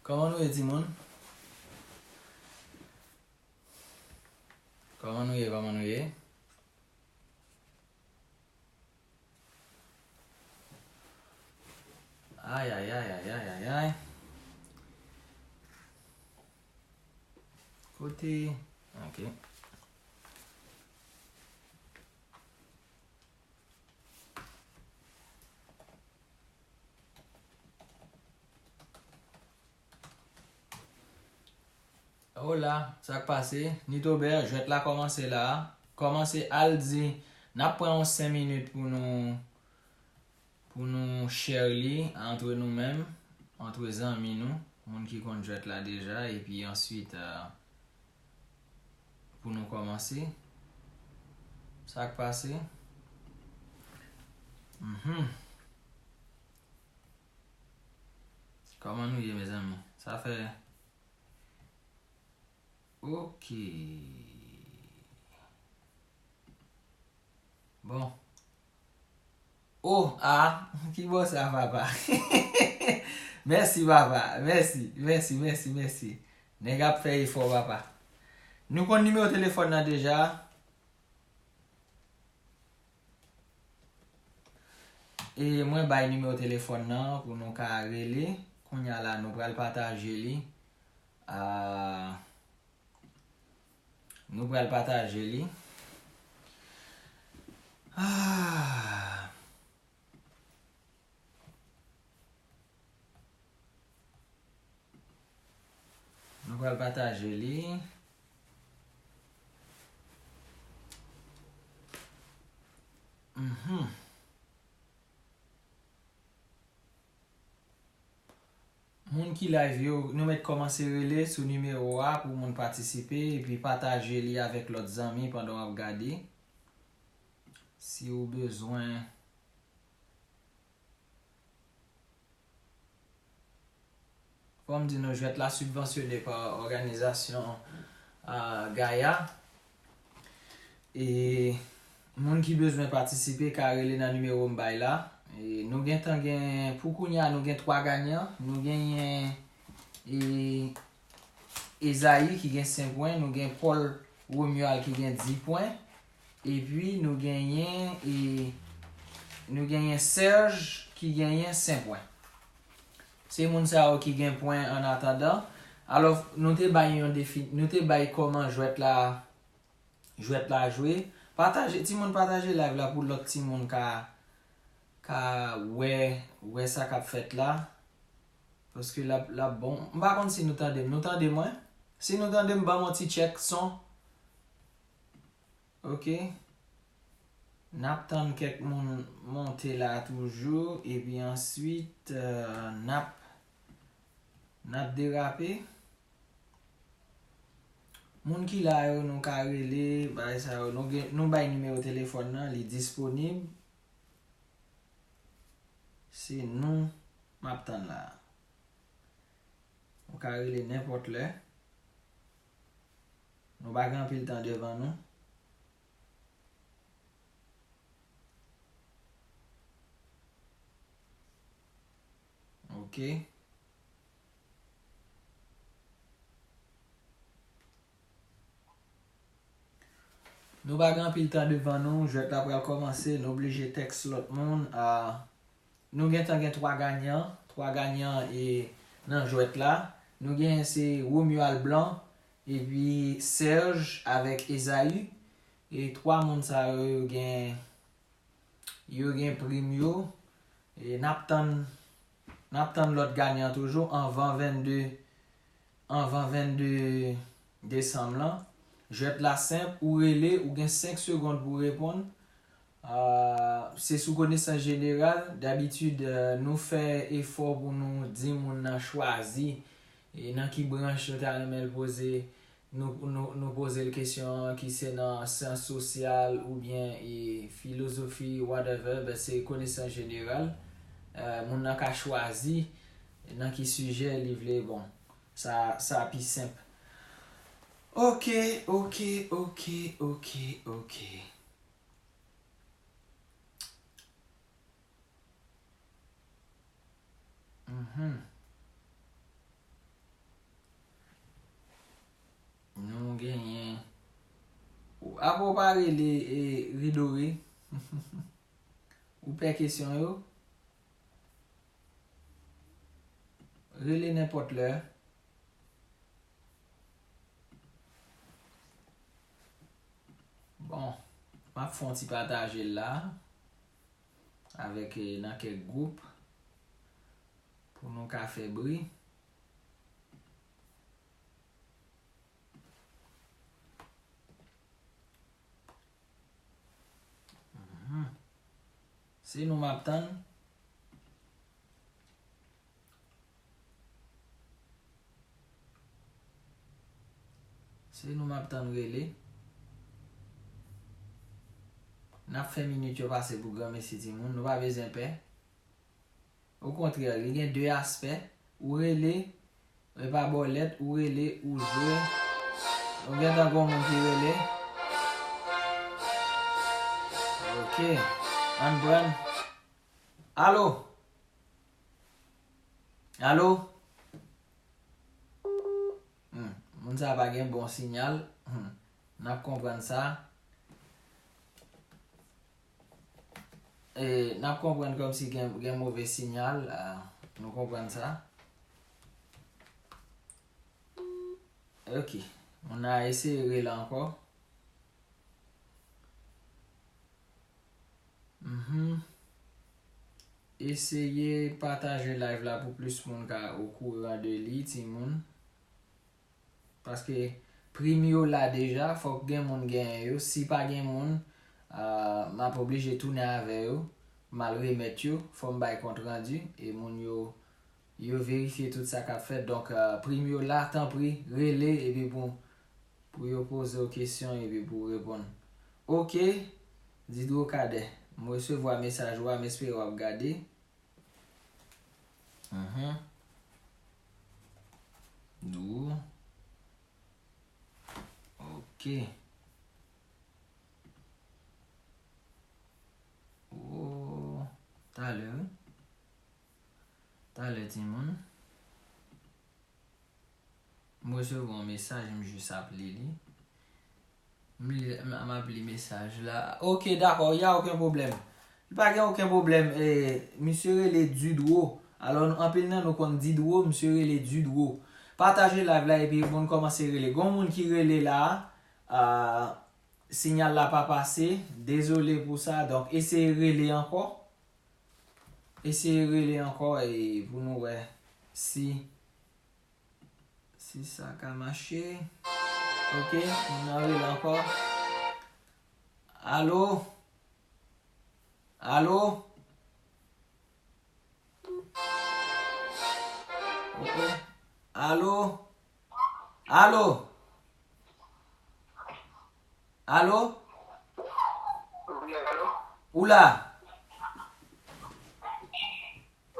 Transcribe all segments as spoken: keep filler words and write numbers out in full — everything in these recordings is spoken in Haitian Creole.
Kòman nou ye, timoun? Kòman nou ye? Kòman nou ye? Ay, ay, ay, ay, ay, ay, ay. Kote? Ok. Hola, sa k pase? Nitobè, jwèt la kòmanse la. Kòmanse al di, n ap pran yon senk minit pou nou, pou nou share li antre nou menm, antre zanmi nou, moun ki konn jwèt la deja, epi answit, euh, pou nou kòmanse. Sa k pase? Mhm. Kòman nou ye, mezanmi? Sa fè. Ok. Bon. Oh, ah, ki bò sa, papa? Mèsi, papa. Mèsi, mèsi, mèsi, mèsi. Nèg ap fè efò, papa. Nou konn nimewo telefòn nan deja. E mwen bay nimewo telefòn nan pou nou ka rele. Kounye a la, nou pral pataje li. Ah, nou pral pataje li. Ah. Nou pral pataje li. Mhm. Moun ki live yo, nou mèt kòmanse rele sou nimewo a pou moun patisipe, epi pataje li avèk lòt zanmi pandan w ap gade. Si w bezwen Fò m di nou, jwèt la sibvansyone pa òganizasyon, ah, Gaya. E moun ki bezwen patisipe ka rele nan nimewo m bay la. E nou gentan gen, pou kounye a, nou gen twa ganyan. Nou genyen, e, Ezayi ki gen senk pwen, nou gen Paul Romuald ki gen dis pwen, epi nou genyen, e, nou genyen Serge ki genyen senk pwen. Se moun sa yo ki gen pwen an atandan. Alò, nou te bay yon defi, nou te bay kòman jwèt la, jwèt la jwe. Pataje, timoun, pataje live la pou lòt timoun ka, ka wè, wè sa k ap fèt la. Paske l ap, l ap bon. M pa konn si nou tande m. Nou tande mwen? Si nou tande m, ban m yon ti tchèk son. Ok. N ap tann kèk moun monte la toujou. Epi answit, euh, n ap, n ap derape. Moun ki la yo, nou ka rele, bagay sa yo. Nou gen, nou bay nimewo telefòn nan, li disponib. Se nou m ap tann la. Ou ka rele nenpòt lè. Nou pa gen anpil tan devan nou. Ok. Nou pa gen anpil tan devan nou, jwèt la pral kòmanse, nou oblije tèks lòt moun. Ah, nou gentan gen twa ganyan, twa ganyan e nan jwèt la. Nou genyen se Romuald Blanc, epi Serge avèk Esaü. E twa moun sa yo, yo gen, yo gen prim yo. E n ap tann, n ap tann lòt ganyan toujou anvan vennde, anvan vennde desanm lan. Jwèt la senp, ou rele, ou gen senk segonn pou w reponn. Ah, se sou konesans jeneral. Dabitid, euh, nou fè efò pou nou di moun nan chwazi e nan ki branch nou ta renmen l poze. Nou, nou, nou poze l kesyon an ki se nan syans sosyal oubyen, e, filozofi, whatever, ben, se konesans jeneral. Euh, moun nan ka chwazi nan ki sijè li vle, bon, sa, sa pi senp. Ok, ok, ok, ok. Mhm. Genyen. Ou, apa w pa rele, e, Ridori? Ou pè kesyon yo? Rele nenpòt lè. Bon, m ap fè yon ti pataje l la avèk, e, nan kèk gwoup pou nou ka fè bri. Mhm. Se nou m ap tann. Se nou m ap tann rele. N ap fè minit yo pase pou granmesi timoun. Nou pa bezwen pè. Okontrè, li gen de aspè. Ou rele, e pa bòlèt, ou rele, ou jwe. Nou gentan gon moun ki rele. Ok. Ann pran. Alo? Alo? Hmm, moun sa pa gen bon siyal. Hmm, n ap konprann sa. E, n ap konprann kòmsi gen, gen move siyal. Ah, nou konprann sa. Ok. Moun nan eseye rele ankò. Mhm. Eseye pataje live la pou plis moun ka okouran de li, timoun. Paske prim yo la deja, fòk gen moun genyen yo. Si pa gen moun, ah, m ap oblije tounen avè yo, m al remèt yo, fò m bay kont randi, e moun yo, yo verifye tout sa k ap fèt. Donk, ah, prim yo la, tanpri, rele, epi pou, pou yo poze w kesyon, epi pou w reponn. Ok, Didro Kadè, m resevwa mesaj ou a, m espere w ap gade. Mhm. Dou. Ok. Oh, talè, wi. Talè, timoun. M resevwa yon mesaj, m jis ap li li. M li, m, m ap li mesaj la. Ok, dakò, y a okenn pwoblèm. Li pa gen okenn pwoblèm. E, misye rele Didro. Alò, anpil nan nou konn Didro, misye rele Didro. Pataje live la epi moun kòmanse rele. Gon moun ki rele la, a, siyal la pa pase. Dezole pou sa. Donk, eseye rele ankò. Eseye rele ankò e pou nou wè si Si sa ka mache. Ok, nou nan rele ankò. Alo? Alo? Oh, oh. Alo? Alo? Alo? Wi, alo? Ou la?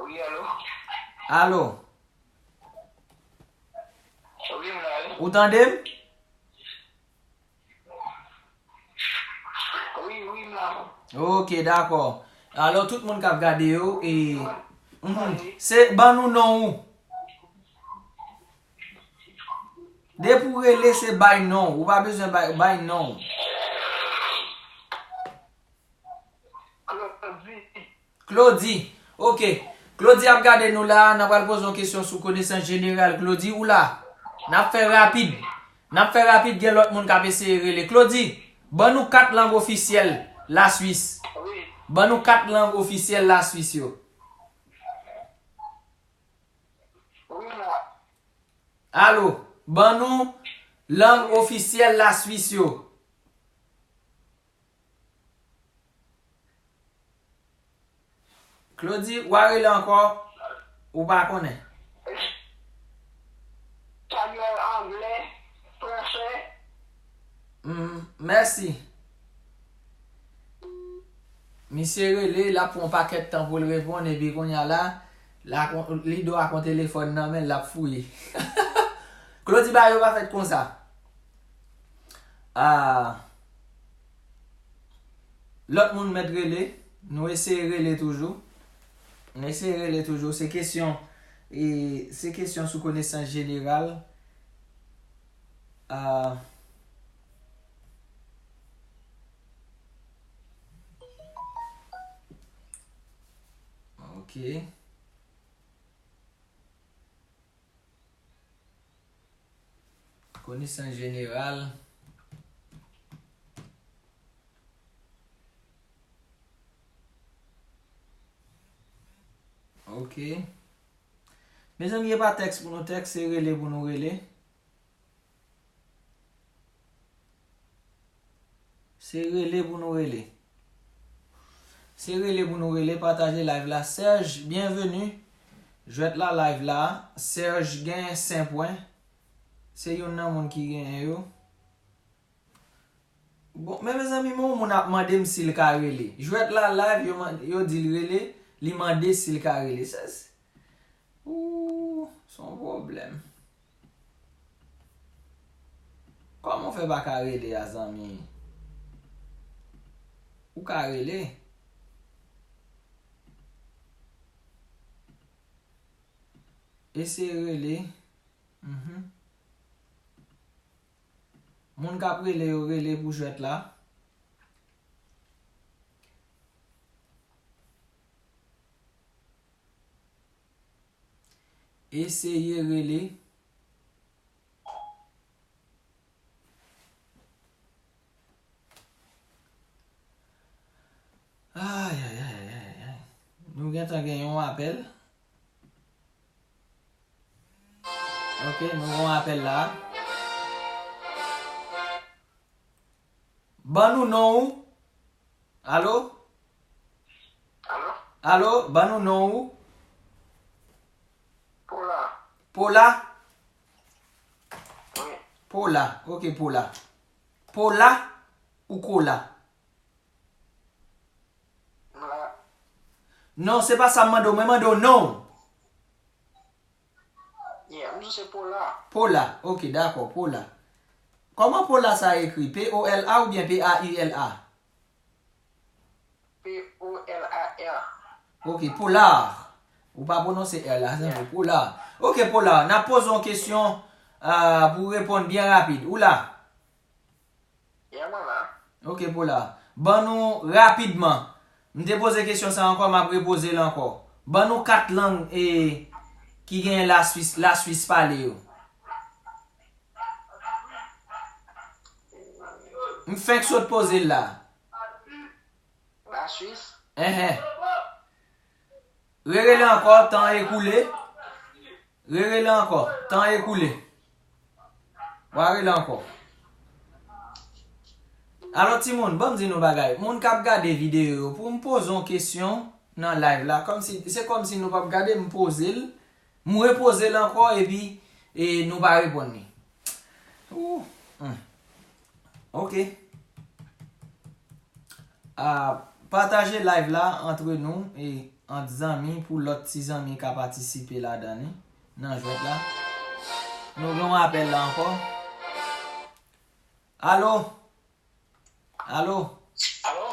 Wi, alo? Alo? Wi, m la, wi. Ou tande m? Wi, wi, m la. Ok, dakò. Alò, tout moun k ap gade yo, e, mhm, se ban nou non ou. Depi w rele, se bay non. Ou pa bezwen bay, bay non. Claudy. Claudy. Ok. Claudy ap gade nou la. N ap pral poze yon kesyon sou konesans jeneral. Claudy, ou la? N ap fè rapid. N ap fè rapid, gen lòt moun k ap eseye rele. Claudy, ban nou kat lang ofisyèl Laswis. Wi. Ban nou kat lang ofisyèl Laswis yo. Wi, m la. Alo, ban nou lang ofisyèl Laswis yo. Claudy, w a rele ankò, ou pa konnen. Espanyòl, anglè, fransè. Mm, mèsi. Misye rele, l ap pran yon pakèt tan pou l reponn, epi kounye a la, la, li dwe ak yon telefòn nan men l, l ap fouye. Claudy, bagay yo pa fèt konsa. Ah, lòt moun mèt rele, nou eseye rele toujou. Nou eseye rele toujou. Se kesyon, e, se kesyon sou konesans jeneral. Ah, Ok. Konesans jeneral. Ok. Mezanmi, e pa tèks pou nou tèks, se rele pou nou rele. Se rele pou nou rele. Se rele pou nou rele, pataje live la. Serge, byenveni. Jwèt la live la. Serge gen senk pwen. Se youn nan moun ki genyen yo. Bon, men mezanmi, men yon moun ap mande m si l ka rele. Jwèt la live, yo, man- yo di l rele, li mande si l ka rele. Se, se, ou, se yon pwoblèm. Kòman w fè pa ka rele a, zanmi? Ou ka rele. Eseye rele. Mhm. Moun k ap rele yo rele pou jwèt la. Eseye rele. Ay, ay, ay, ay, ay, ay. Nou gentan gen yon apèl. Ok, nou gen yon apèl la. Ban nou non ou. Alo? Alo? Alo, ban nou non ou. Pola. Pola? Wi. Pola. Ok, Pola. Pola ou Kola? M la. Non, se pa sa m mande w. Mwen mande w non w. Yeah, m di se Pola. Pola. Ok, dakò, Pola. Kòman Pola sa ekri? P O L A oubyen P A U L A? P O L A R. Ok, Polar. Ou pa pwononse R la, zanmi. Yeah. Polar. Ok, Polar. N ap poze yon kesyon, ah, pou w reponn byen rapid. Ou la? Yeah, mwen la. Ok, Polar. Ban nou rapidman. M te poze kesyon sa ankò, m ap repoze l ankò. Ban nou kat lang, e, ki gen Laswis, Laswis pale yo. M fenk sot poze l la. Laswis? Enhen. Rerele ankò, tan ekoule. Rerele ankò, tan ekoule. W a rele ankò. Alò, timoun, ban m di nou bagay. Moun k ap gade videyo yo, pou m poze yon kesyon nan live la, kòmsi, se kòmsi nou p ap gade, m poze l, m repoze l ankò, epi, e, nou pa reponn li. Ou, hmm. Ok. Ah, pataje live la antre nou e ant zanmi pou lòt ti zanmi ka patisipe ladan li, nan jwèt la. Nou gen yon apèl la ankò. Alo? Alo? Alo?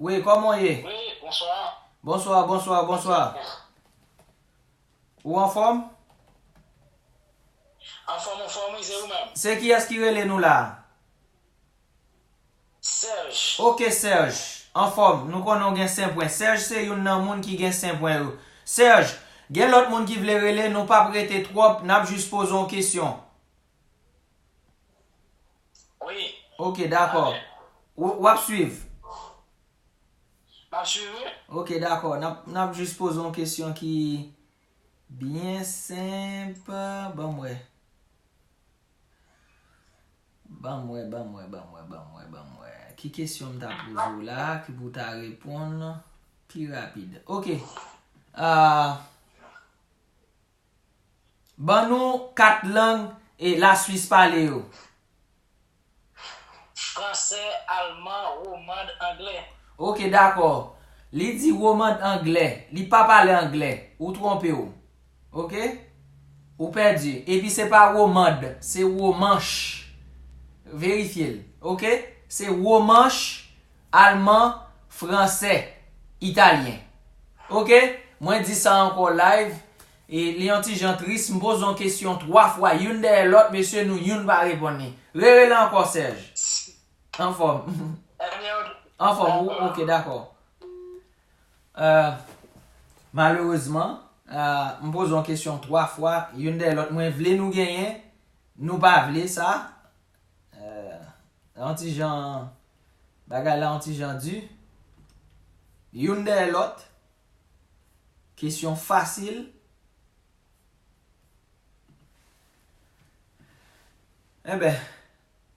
Wi, kòman w ye? Wi, bonswa. Bonswa, bonswa, bonswa. Ou anfòm? Anfòm, anfòm, wi, se ou menm. Se kiyès ki rele nou la? Serge. Ok, Serge. Anfòm, nou konnen w gen senk pwen. Serge se youn nan moun ki gen senk pwen yo. Serge, gen lòt moun ki vle rele, nou p ap rete twòp, n ap jis poze yon kesyon. Wi. Ok, dakò. Ou, w ap swiv? M ap swiv, wi. Ok, dakò. N ap, n ap jis poze yon kesyon ki byen senp. Ban m wè. Ban m wè, ban m wè, ban m wè, ban m wè, ban m wè. Ki kesyon m ta poze w la, ki pou w ta reponn pi rapid? Ok. Ah, Ban nou kat lang e Laswis pale yo. Fransè, alman, womand, anglè. Ok, dakò. Li di womand anglè. Li pa pale anglè. Ou twonpe w. Ok? Ou pèdi. Epi se pa womand, se womanch. Verifye l. Ok? Se womanch, alman, fransè, italyen. Ok? Mwen di sa ankò live. E li yon ti jan tris, m poze yon kesyon twa fwa, youn dèyè lòt, mesye, nou youn pa reponn li. Rerele ankò, Serge. Anfòm. Anfòm, ou, ok, dakò. Euh, Malerezman, ah, m poze yon kesyon twa fwa, youn dèyè lòt. Mwen vle nou genyen, nou pa vle sa. Eh, yon ti jan, bagay la yon ti jan di. Youn dèyè lòt. Kesyon fasil. Enben,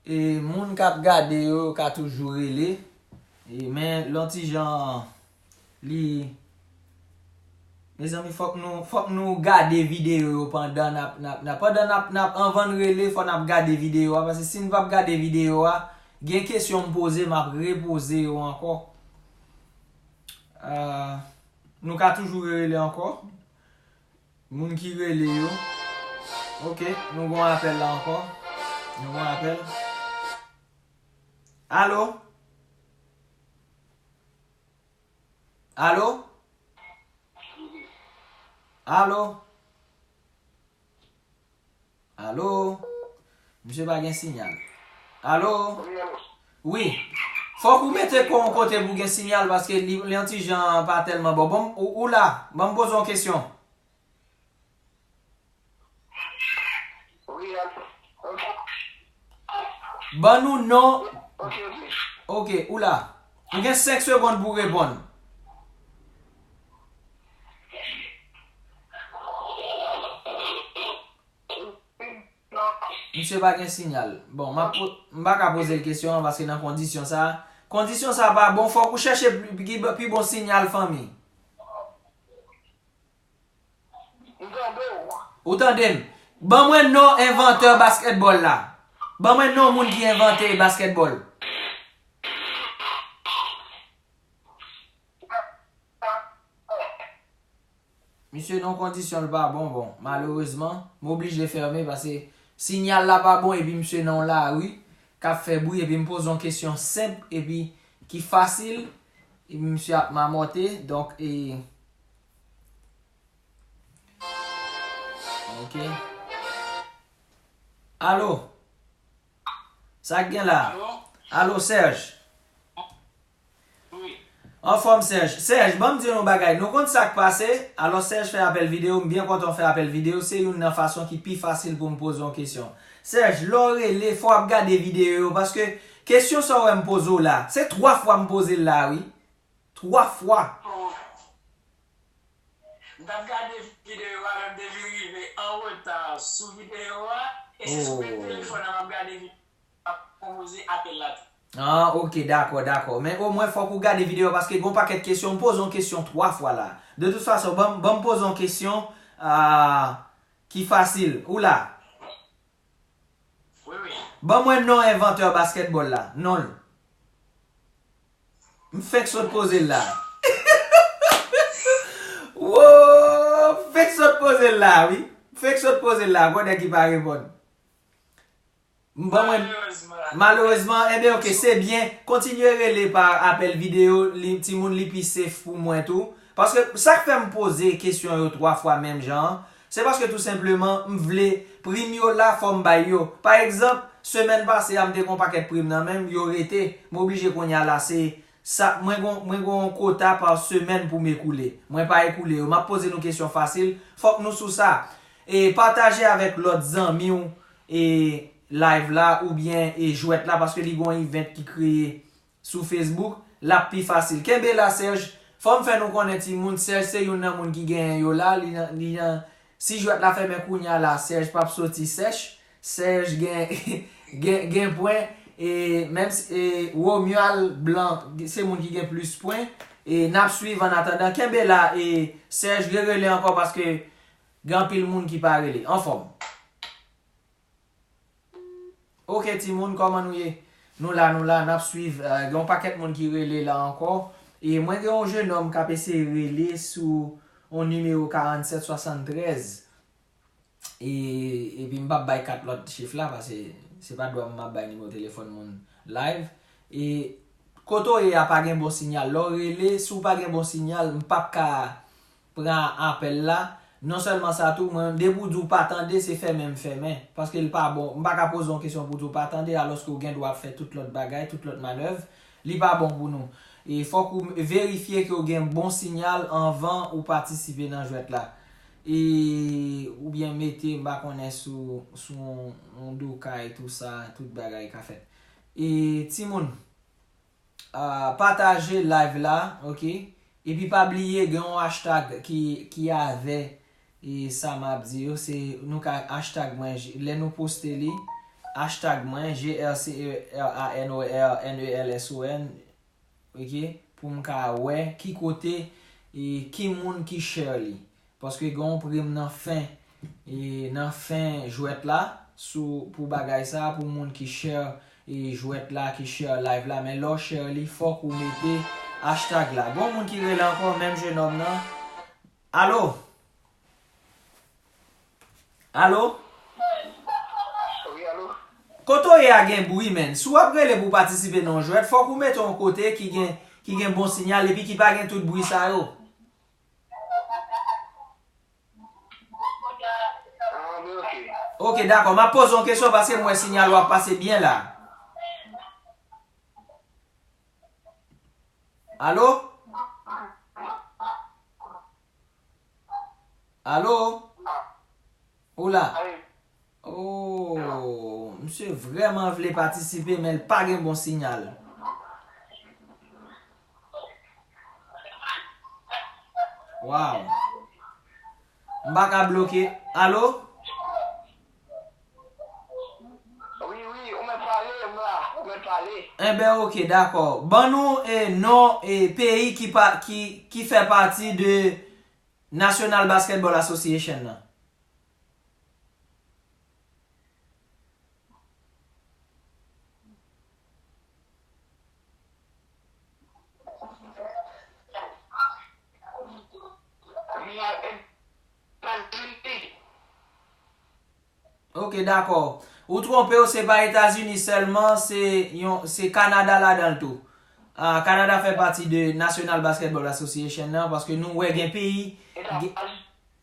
e moun k ap gade yo ka toujou rele. E, men, lè yon ti jan li, mezanmi, fòk nou, fòk nou gade videyo yo pandan n ap, n ap, n ap, pandan n ap, n ap, anvan n rele, fò n ap gade videyo a, paske si n p ap gade videyo a, gen kesyon m poze, m ap repoze yo ankò. Ah, nou ka toujou rele ankò. Moun ki rele yo. Ok, nou gon apèl la ankò. Nou gon apèl. Alo? Alo? Alo? Alo? Misye pa gen sinyal. Alo? Wi, alo. Wi. Fòk ou mete kò w yon kote pou gen sinyal, paske li, li yon ti jan pa tèlman bon. Bon, ou, ou la, ban m poze yon kesyon. Wi, alo. Ok. Ban nou non. Ok, ok. Ok, ou la. Ou gen senk segonn pou reponn. Misye pa gen sinyal. Bon, m ap po-, m pa ka poze l kesyon an paske nan kondisyon sa a, kondisyon sa a pa bon, fòk ou chèche pi, pi, pi bon sinyal fanmi. M tande w. Ou tande m? Ban mwen non envantè baskètbòl la. Ban mwen non moun ki envante baskètbòl. Misye nan kondisyon l pa bon, bon, malerezman, m oblije fèmen paske sinyal la pa bon epi misye nan yon lari k ap fè bri epi m poze yon kesyon senp epi ki fasil epi misye ap mamòte, donk, e, ok. Alo? Sa k gen la? Alo? Alo, Serge? Wi. Anfòm, Serge. Serge, ban m di w yon bagay. Nou konn sa k pase? Alò, Serge fè apèl videyo. M byen kontan w fè apèl videyo. Se youn nan fason ki pi fasil pou m poze w kesyon. Serge, lè w rele, fò w ap gade videyo yo, paske kesyon sa w wè m poze w la, se twa fwa m poze l la, wi. Twa fwa. M t ap gade videyo a, men m te vin rive an reta sou videyo a, e se sou menm telefòn nan m ap gade videyo a, m ap konpoze apèl la tou. Ah, ok, dakò, dakò. Men omwen fòk ou gade videyo a, paske gon pakèt kesyon, m poze yon kesyon twa fwa la. De tout fason, ban m, ban m poze yon kesyon, ah, ki fasil. Ou la? Wi, wi. Ban mwen non envantè baskètbòl la. Non l. M fenk sot poze l la. Wo! M fenk sot poze l la, wi. M fenk sot poze l la. Gon nèg ki pa reponn. M ban mwen. Malerezman. Malerezman, enben, ok, se byen. Kontinye rele pa apèl videyo, li, timoun, li pi safe pou mwen tou. Paske sa k fè m poze kesyon yo twa fwa menm jan an, se paske tou senpleman, m vle prim yo la, fò m bay yo. Pa egzanp, semèn pase a, m te gen yon pakèt prim nan men m, yo rete, m oblije kounye a la, se sa, mwen gon, mwen gon yon kota pa semèn pou m ekoule. Mwen pa ekoule yo. M ap poze nou kesyon fasil, fòk nou sou sa. E pataje avèk lòt zanmi w, e live la, oubyen, e jwèt la, paske li gon event ki kreye sou Facebook, l ap pi fasil. Kenbe la, Serge. Fò m fè nou konnen, timoun, Serge se youn nan moun ki genyen yo la. Li nan, li nan, si jwèt la fèmen kounye a la, Serge p ap soti sèch. Serge gen, gen, gen pwen. E menm si, e Romuald Blanc, se moun ki gen plis pwen. E n ap swiv annatandan. Kenbe la, e Serge, rerele ankò paske gen anpil moun ki pa rele. Anfòm. Ok, timoun, kòman nou ye? Nou la, nou la, n ap swiv. Eh, gen yon pakèt moun ki rele la ankò. E mwen gen yon jenòm k ap eseye rele sou yon nimewo karannsèt swasanntrèz. E, epi m p ap bay kat lòt chif la, paske se pa dwa m ap bay nimewo telefòn moun live. E kote w ye a pa gen bon sinyal. Lè w rele, si w pa gen bon sinyal, m p ap ka pran apèl la. Non sèlman sa tou, mwen, depi w di w pa tande, se fèmen m fèmen. Paske l pa bon. M pa ka poze w yon kesyon pou w di w pa tande, alòske w gen dwa ap fè tout lòt bagay, tout lòt manèv. Li pa bon pou nou. E fòk ou verifye ke w gen bon sinyal anvan ou patisipe nan jwèt la. E, oubyen mete, m pa konnen, sou, sou yon, yon dokay, tou sa, tout bagay ka fèt. E, timoun, ah, pataje live la, ok? Epi pa bliye gen yon hashtag ki, ki avè, e, sa m ap di yo, se nou ka hashtag mwen, j-, lè nou poste li, hashtag mwen, G R C E R A N O R N E L S O N, ok? Pou m ka wè ki kote, e, ki moun ki share li. Paske gen yon prim nan fen, e, nan fen jwèt la, sou, pou bagay sa, pou moun ki share, e, jwèt la, ki share live la. Men lè w share li, fòk ou mete hashtag la. Gon moun ki rele ankò, menm jenòm nan. Alo? Alo? Wi, alo? Kote w ye a gen bri, menn. Si w ap rele pou w patisipe nan yon jwèt, fòk ou mete yon kote ki gen, ki gen bon sinyal epi ki pa gen tout bri sa yo. Ah, ben, ok. Ok, dakò. M ap poze yon kesyon paske m wè sinyal ou ap pase byen la. Alo? Alo? Ou la? Oh, misye vrèman vle patisipe, men l pa gen bon sinyal. Wow. M pa ka bloke. Alo? Wi, wi, ou mèt pale, m la, ou mèt pale. Enben, ok, dakò. Ban nou, e, non, e, peyi ki pa, ki, ki fè pati de National Basketball Association nan. Ok, dakò. Ou twonpe w, se pa Etazini sèlman, se yon, se Kanada ladan l tou. Ah, Kanada fè pati de National Basketball Association nan, paske nou wè gen peyi, gen,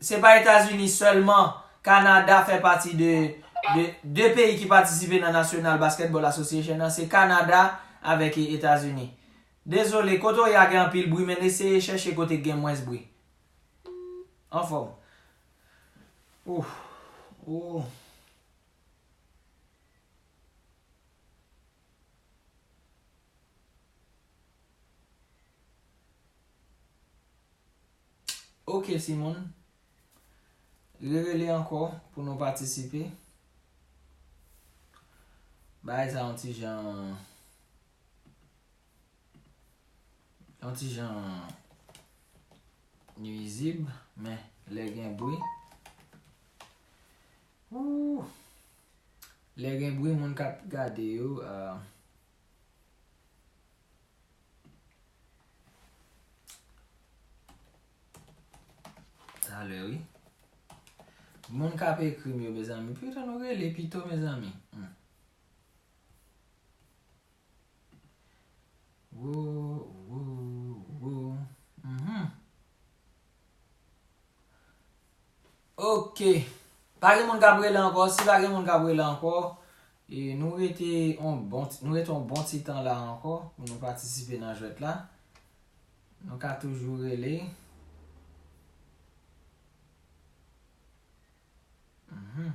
se pa Etazini sèlman, Kanada fè pati de, de, de peyi ki patisipe nan National Basketball Association nan, se Kanada avèk Etazini. Dezole, kote w ye a gen anpil bri, men eseye chèche kote k gen mwens bri. Anfòm. Ouf. Oh. Ok, timoun. Rerele ankò pou nou patisipe. Bagay sa yon ti jan, yon ti jan nwizib, men lè gen bri, ooh, lè gen bri, moun k ap gade yo, ah, talè, wi. Moun k ap ekri m yo, mezanmi. Pito nou rele pito, mezanmi. Hmm. Wo, wo, wo. Mhm. Ok. Pa gen moun k ap rele ankò. Si pa gen moun k ap rele ankò, e nou rete on bon ti, nou rete on bon ti tan la ankò pou nou patisipe nan jwèt la. Nou ka toujou rele. Mhm.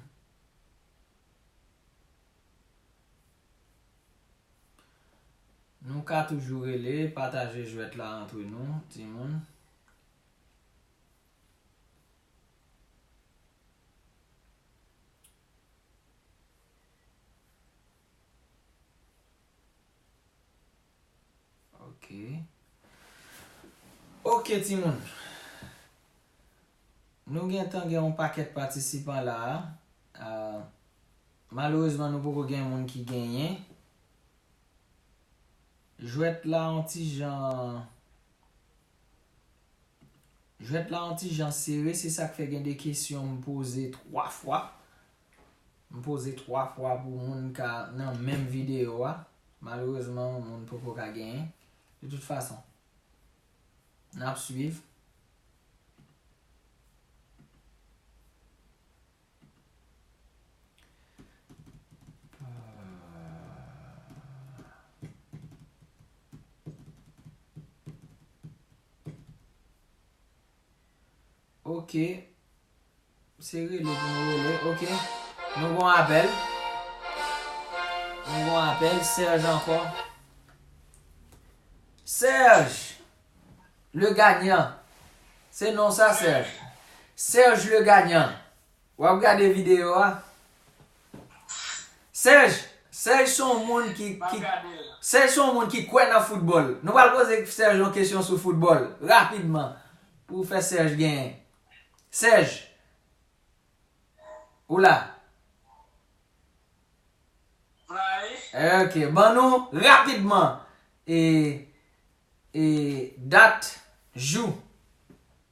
Nou ka toujou rele, pataje jwèt la antre nou, timoun. Ok. Ok, timoun. Nou gentan gen yon pakèt patisipan la a. Ah, malerezman, nou poko gen moun ki genyen. Jwèt la yon ti jan, jwèt la yon ti jan sere, se sa k fè gen de kesyon m poze twa fwa. M poze twa fwa pou moun ka nan menm videyo a. Malerezman, moun poko ka genyen. De tout fason, n ap swiv. Ok. Se rele pou nou rele. Ok. Nou gon apèl. Nou gon apèl. Serge ankò. Serge! Le Gagnant. Se non sa, Serge. Serge Le Gagnant. W ap gade videyo a? Serge, Serge se yon moun ki, ki, Serge se yon moun ki kwè nan foutbòl. Nou pral poze Serge yon kesyon sou foutbòl, rapidman, pou fè Serge genyen. Serge, ou la? Ok, ban nou rapidman. E, e, dat, jou,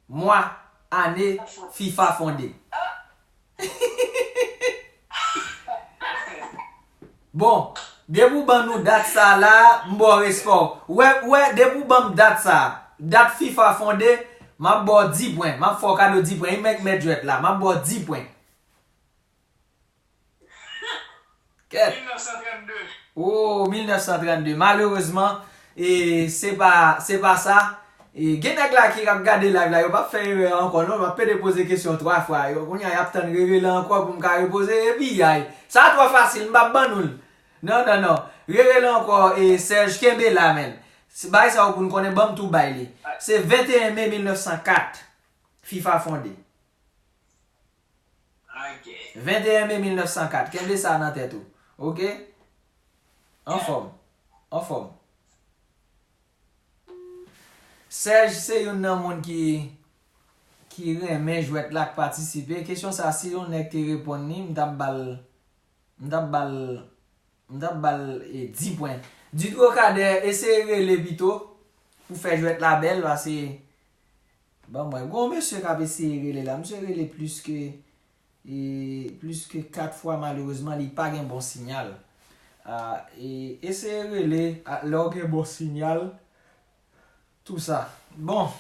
mwa, ane, FIFA fonde. Bon, depi w ban nou dat sa la, m ba w respè w. Ou wè, ou wè, depi w ban m dat sa, dat FIFA fonde, m ap ba w dis pwen. M ap fè w kado dis pwen. E mèt, mèt jwèt la, m ap ba w dis pwen. Kèt. Mil nèf san trannde. Oh, mil nèf san trannde. Malerezman, e, se pa, se pa sa. E, gen nèg la ki ap gade live la, yo p ap fè erè ankò, non. M ap pede poze kesyon twa fwa. Yo, kounye a, y ap tann revele ankò pou m ka repoze. Epi, ay, sa twò fasil, m p ap ban nou l. Non, non, non. Revele ankò, e, Serge, kenbe la, menn. Se bagay sa yo pou n konnen, ban m tou bay li. Se venteyen me mil nèf san kat, FIFA fonde. Venteyen me mil nèf san kat. Kenbe sa nan tèt ou. Ok? Anfòm. Anfòm. Serge se youn nan moun ki, ki renmen jwèt la, k patisipe. Kesyon sa, si yon nèg te reponn li, m t ap ba l, m t ap ba l, m t ap ba l, e, dis pwen. Didro Kader, eseye rele pito pou fè jwèt la bèl, paske, ban mwen, gon mesye k ap eseye rele la. Misye rele plis ke, e, plis ke kat fwa, malerezman, li pa gen bon siyal. A, e, eseye rele, a, lè w gen bon siyal, tou sa. Bon.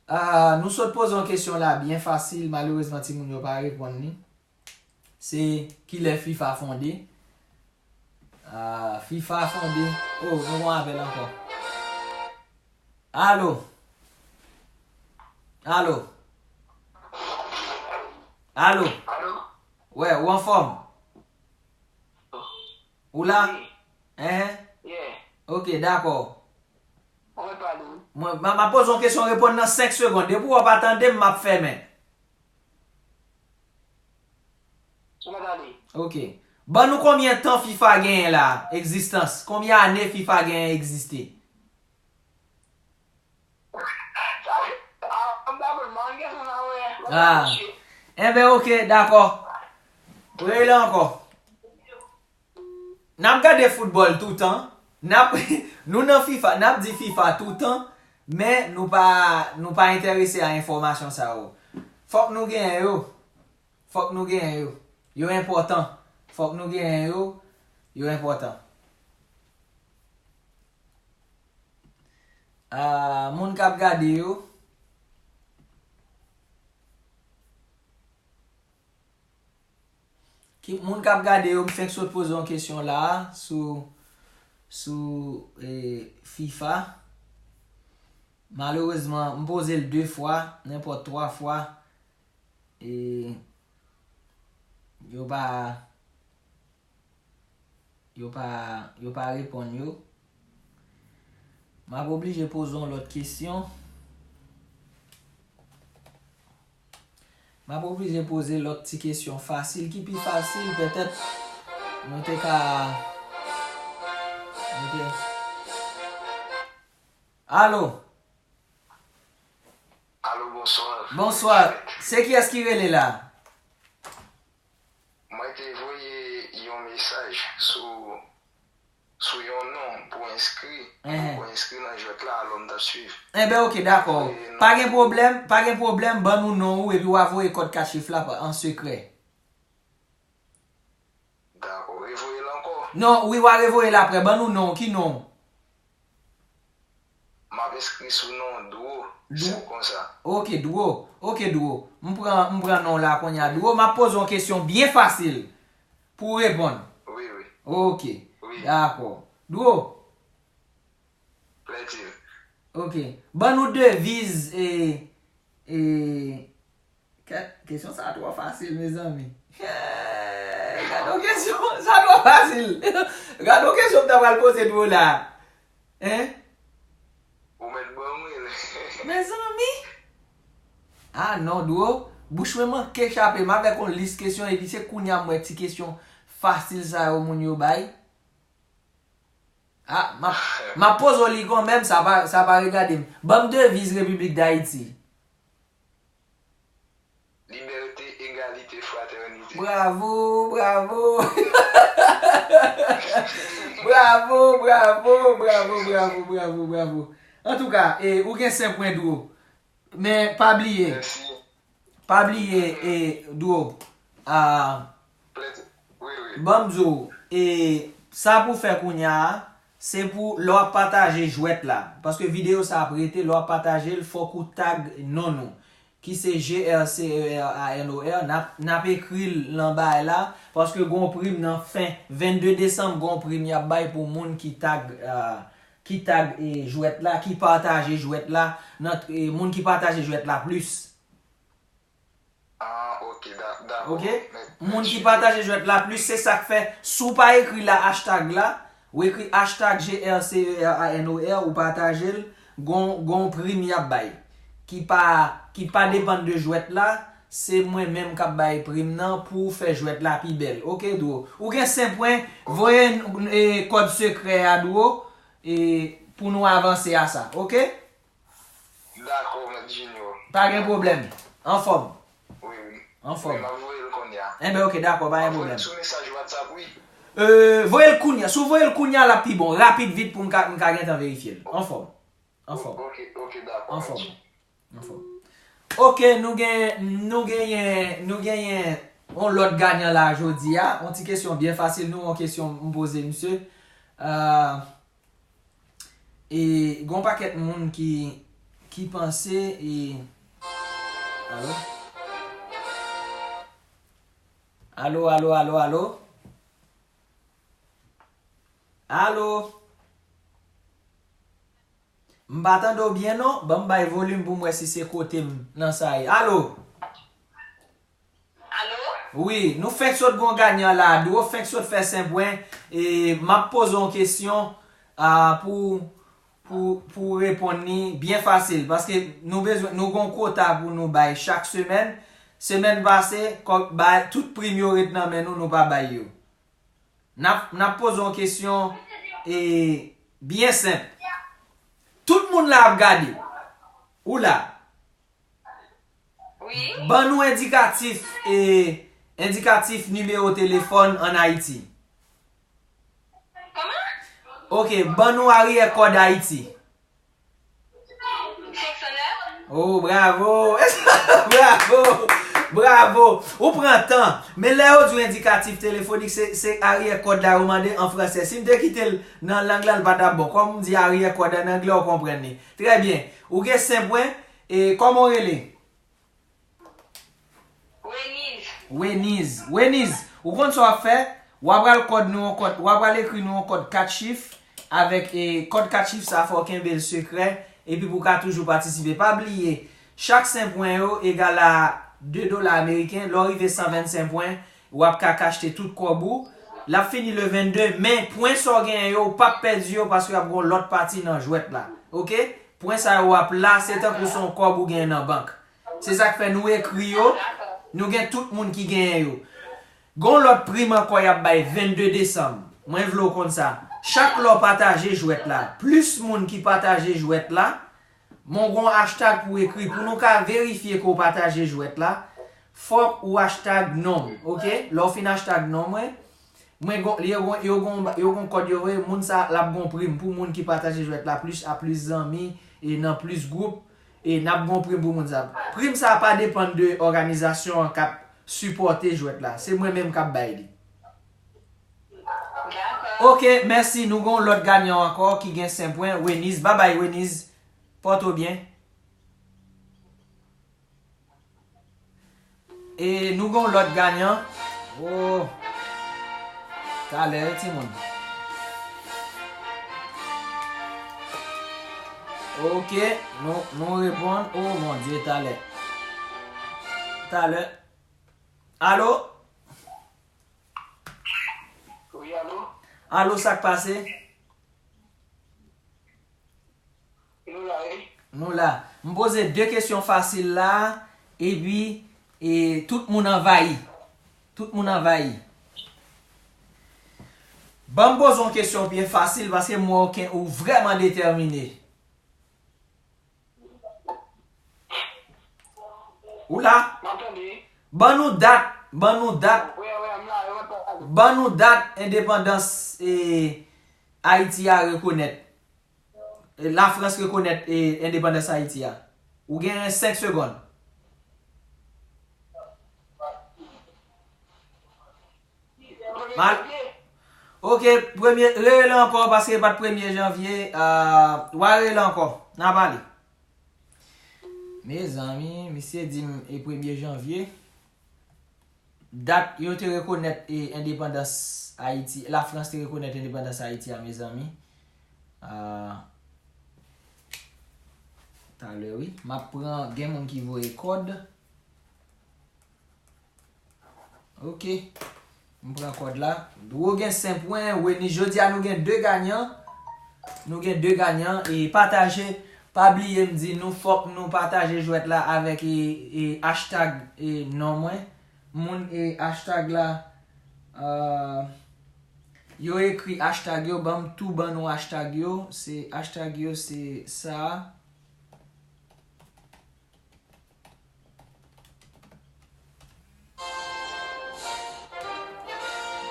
A, nou sot poze yon kesyon la byen fasil, malerezman, timoun yo pa reponn li. Se kilè FIFA fonde? A, FIFA fonde. Oh, nou gon apèl ankò. Alo? Alo? Alo? Alo? Wè, ou anfòm? Ou la? Wi. Enhen. Yeah. Ok, dakò. Mwen pale wi. Mwen, m a, m a poze yon kesyon, reponn nan senk segonn. Depi w pa tande m, m ap fèmen. Ou mèt ale. Ok. Ban nou konbyen tan FIFA genyen la, egzistans? Konbyen ane FIFA genyen egziste? Ah. Enben, ok, dakò. Rele ankò. N ap gade foutbòl toutan. N ap, nou nan FIFA, n ap di FIFA toutan, men nou pa, nou pa enterese a enfòmasyon sa yo. Fòk nou genyen yo. Fòk nou genyen yo. Yo enpòtan. Fòk nou genyen yo. Yo enpòtan. Ah, moun k ap gade yo. Ki, moun k ap gade yo, m fenk sot poze yon kesyon la a sou, sou, e, FIFA. Malerezman, m poze l de fwa, nenpòt twa fwa, e, yo pa, yo pa, yo pa reponn yo. M ap oblije poze yon lòt kesyon. M ap oblije poze lòt ti kesyon fasil, ki pi fasil, petèt nou te ka, nou te, alo? Alo, bonswa. Bonswa. Se kiyès ki rele la? Mwen te voye yon mesaj sou, sou yon non pou enskri, pou enskri nan jwèt la, alò m t ap swiv. Enben, ok, dakò. E, non. Pa gen pwoblèm, pa gen pwoblèm, ban nou non ou, epi w a voye kòd kachif la pa, an sekrè. Dakò, revoye l ankò. Non, wi, w a revoye l aprè, ban nou non ou, ki non ou? M ap enskri sou non Dwo, Dwo. Se konsa. Ok, Dwo. Ok, Dwo. M pran, m pran non la kounye a. Dwo, m ap poze yon kesyon byen fasil pou w reponn. Wi, wi. Ok. Wi. Dakò. Dwo. Plèdi. Ok. Ban nou deviz, e, E, kè- kesyon sa twò fasil, mezanmi. Gade yon kesyon, sa twò fasil. Gade yon kesyon m ta pral poze Dwo la. Hein? Ou mèt ban mwen. Mezanmi. Ah non, Dwo. Bouch mwen manke chape m avèk yon lis kesyon, epi se kounya m wè ti kesyon fasil sa yo moun yo bay. Ah, m ap, m ap poze w li kanmenm, sa pa, sa pa regade m. Ban m deviz Repiblik Dayiti. Liberté, égalité, fraternité. Bravo, bravo. Bravo, bravo, bravo, bravo, bravo, bravo. Antouka, e, ou gen senk pwen, Dwo. Men pa bliye, Mèsi. Pa bliye, e, Dwo. Ah, Plèti. Wi, wi. Ban m di w, e, sa pou fè kounya a, se pou lè w ap pataje jwèt la. Paske videyo sa ap rete, lè w ap pataje l, fòk ou tag non nou. Ki se G R C E R A N O R, n ap, n ap ekri l nan bagay la, paske gon prim nan fen vennde desanm, gon prim y ap bay pou moun ki tag, ah, ki tag, e, jwèt la, ki pataje jwèt la, nan, e, moun ki pataje jwèt la plis. Ah, ok, da- dakò. Ok? Mè- Moun ki mèsi. Pataje jwèt la plis, se sa k fè, si w pa ekri la hashtag la, ou ekri hashtag G R C E R A N O R, ou pataje l, gon, gon prim y ap bay. Ki pa, ki pa depann de jwèt la, se mwen menm k ap bay prim nan pou fè jwèt la pi bèl. Ok, Dwo? Ou gen senk pwen, voye n- e, kòd sekrè a, Dwo, e, pou nou avanse a sa. Ok? Dakò, Mèt Junior. Pa gen pwoblèm. Anfòm. Wi, wi. Anfòm. Wi, m ap voye l kounye a. Enben, ok, dakò, pa gen pwoblèm. M ap voye l sou mesaj WhatsApp, wi. Euh, voye l kounye a. Si w voye l kounye a, l ap pi bon. Rapid, vit, pou m ka, m ka gentan verifye l. Anfòm. Anfòm. Ok, ok, dakò, Anfòm. Mèt Junior. Anfòm. Ok, nou gen, nou genyen, nou genyen yon lòt ganyan la jodi a. Yon ti kesyon byen fasil, nou, yon kesyon m poze misye. Euh, E gon pakèt moun ki, ki panse, e, alo? Alo, alo, alo, alo? Alo? M pa tande w byen non, ban m bay volim pou m wè si se kote m nan sa ye. Alo? Alo? Wi, nou fenk sot gon ganyan la, Dwo fenk sot fè senk pwen, e m ap poze yon kesyon, a, pou, pou, pou w reponn li byen fasil, paske nou bezwen, nou gon kwota pou nou bay chak semèn. Semèn pase, kòb, bay, tout prim yo ret nan men nou, nou pa bay yo. N ap, n ap poze yon kesyon, e, byen senp. Tout moun la ap gade. Ou la. Wi. Ban nou endikatif, e, endikatif nimewo telefòn ann Ayiti. Kòman? Ok, ban nou aryè kòd Ayiti. Senk san nèf. Oh, bravo! Bravo! Bravo! Ou pran tan. Men lè yo di w endikatif telefonik, se, se aryè kòd la yo mande an fransè. Si m te kite l nan lang la, l pa t ap bon. Kòm m di aryè kòd ann anglè, w konprann li. Trè byen. Ou gen senk pwen. E kòman w rele? Weniz. Weniz. Weniz, ou konn sa w ap fè? W ap pral kòd nou yon kòd, w ap pral ekri nou yon kòd kat chif avèk, e, kòd kat chif sa fò w kenbe l sekrè, epi pou w ka toujou patisipe. Pa bliye, chak senk pwen yo egal a de dola ameriken. Lè w rive san vennsenk pwen, w ap ka kachte tout kòb ou. L ap fini le vennde, men pwen sa w genyen yo, w p ap pèdi yo paske y ap gen yon lòt pati nan jwèt la. Ok? Pwen sa yo w ap la, se tankou se yon kòb ou genyen nan bank. Se sa k fè nou ekri yo, nou gen tout moun ki genyen yo. Gon lòt prim ankò y ap bay vennde desanm. Mwen vle w konn sa. Chak lè w pataje jwèt la, plis moun ki pataje jwèt la, men w gon hashtag pou w ekri. Pou nou ka verifye ke w pataje jwèt la, fòk ou hashtag non m, ok? Lè w fin hashtag non mwen, mwen gon, yo gon, yo gon, yo gon kòd yo voye, moun sa l ap gon prim pou moun ki pataje jwèt la plis a plis zanmi e nan plis gwoup, e n ap gon prim pou moun sa. Prim sa pa depann de òganizasyon an k ap sipòte jwèt la. Se mwen menm k ap bay li. Dakò. Ok, mèsi. Nou gon lòt ganyan ankò ki gen senk pwen. Weniz, babay Weniz. Pòte w byen. E nou gon lòt ganyan. Oh. Talè, wi, timoun. Ok, nou, nou reponn. Oh, mon Dieu, talè. Talè. Alo? Wi, alo? Alo, sa k pase? Nou la, wi. Nou la. M poze de kesyon fasil la, epi, e, tout moun anvayi. Tout moun anvayi. Ban m poze yon kesyon byen fasil, paske m wè ou ken-, ou vrèman detèmine. Ou la? M ap tande. Ban nou dat, ban nou dat, Wi, wi, m la, wi, m ap tande. Ban nou dat endepandans, e, Ayiti a rekonèt. E, Lafrans rekonèt, e, endepandans Ayiti a. Ou gen senk segonn. Mal. Ok, premye, rele ankò, paske e pa t premye janvye, ah, w a rele ankò. N a pale. Mezanmi, misye di m e premye janvye. Dat yo te rekonèt, e, endepandans Ayiti, Lafrans te rekonèt endepandans Ayiti a, mezanmi. Ah, talè, wi. M ap pran, gen moun ki voye kòd. Ok. M pran kòd la. Dwo gen senk pwen. Wenis, jodi a nou gen de ganyan. Nou gen de ganyan. E pataje. Pa bliye m di nou fòk nou pataje jwèt la avèk, e, e, hashtag, e, non mwen. Moun, e, hashtag la, ah, yo ekri hashtag yo, ban m tou ban nou hashtag yo. Se hashtag yo, se sa a.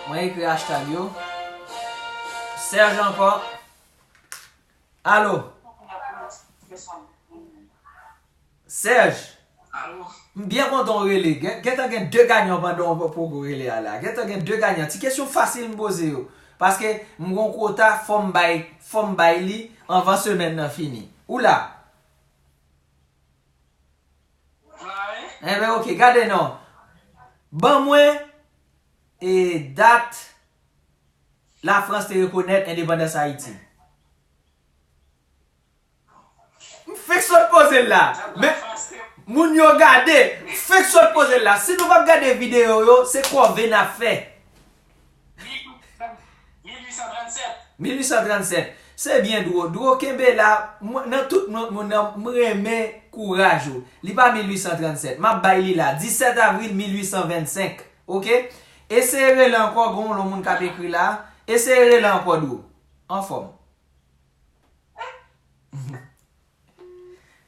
Mwen ekri hashtag yo. Serge ankò. Alo. Serge. M byen kontan w rele. Gen, gentan gen de ganyan pandan w poko rele a la. Gentan gen de ganyan. Ti kesyon fasil m poze yo. Paske m gon kwota, fò m bay, fò m bay li anvan semèn nan fini. Ou la? Enben, ok, gade non. Ban mwen, e, dat Lafrans te rekonèt endepandans Ayiti. M fenk sot poze l la. Men, moun yo gade, m fenk sot poze l la. Si nou p ap gade videyo yo, se kòve n ap fè. Mil uit san trannsèt. Mil uit san trannsèt. Se byen, Dwo. Dwo, kenbe la. Mwen, nan tout moun, moun nan, m renmen kouraj ou. Li pa mil uit san trannsèt. M ap bay li la. Disèt avril mil uit san vennsenk. Ok? Eseye rele ankò, gon yon moun k ap ekri la. Eseye rele ankò, Dwo. Anfòm.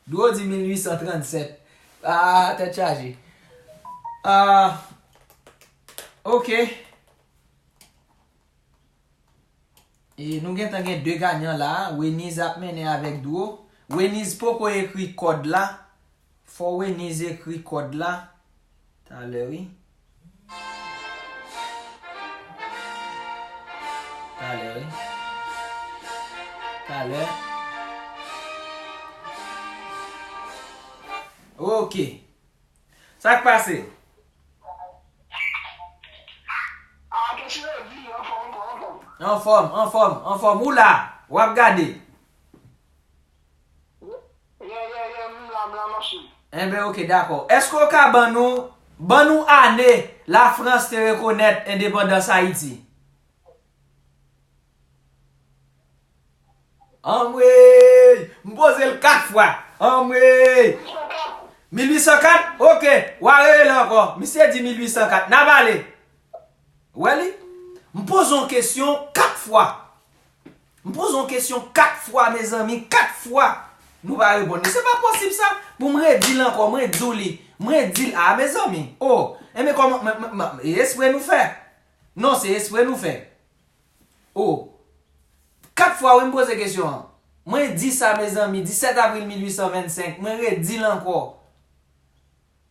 Dwo di mil uit san trannsèt. Ah, tèt chaje. Ah, ok. E nou gentan gen de ganyan la. Weniz ap mennen avèk Dwo. Weniz poko ekri kòd la. Fò Weniz ekri kòd la. Talè, wi. Talè, wi. Talè. Ok. Sa k pase? Anfòm, anfòm, anfòm. Ou la, w ap gade. Yeah, yeah, yeah, m la, m la, machine. Enben, ok, dakò. Èske w ka ban nou, ban nou ane Lafrans te rekonèt endepandans Ayiti? Anmwey! M poze l kat fwa. Anmwey! Mil uit san kat? Ok, w a rele ankò. Misye di mil uit san kat. N a pale. Ou wè li? M poze yon kesyon kat fwa. M poze yon kesyon kat fwa, mezanmi, kat fwa. Nou pa reponn li. Se pa posib sa. Pou m redi l ankò, mwen di w li. Mwen di l, a, mezanmi. O, enben kòman, m, m, m, e espre nou fè? Non, se espre nou fè. O, kat fwa, wi, m poze kesyon an. Mwen di sa, mezanmi, disèt avril mil uit san vennsenk, mwen redi l ankò.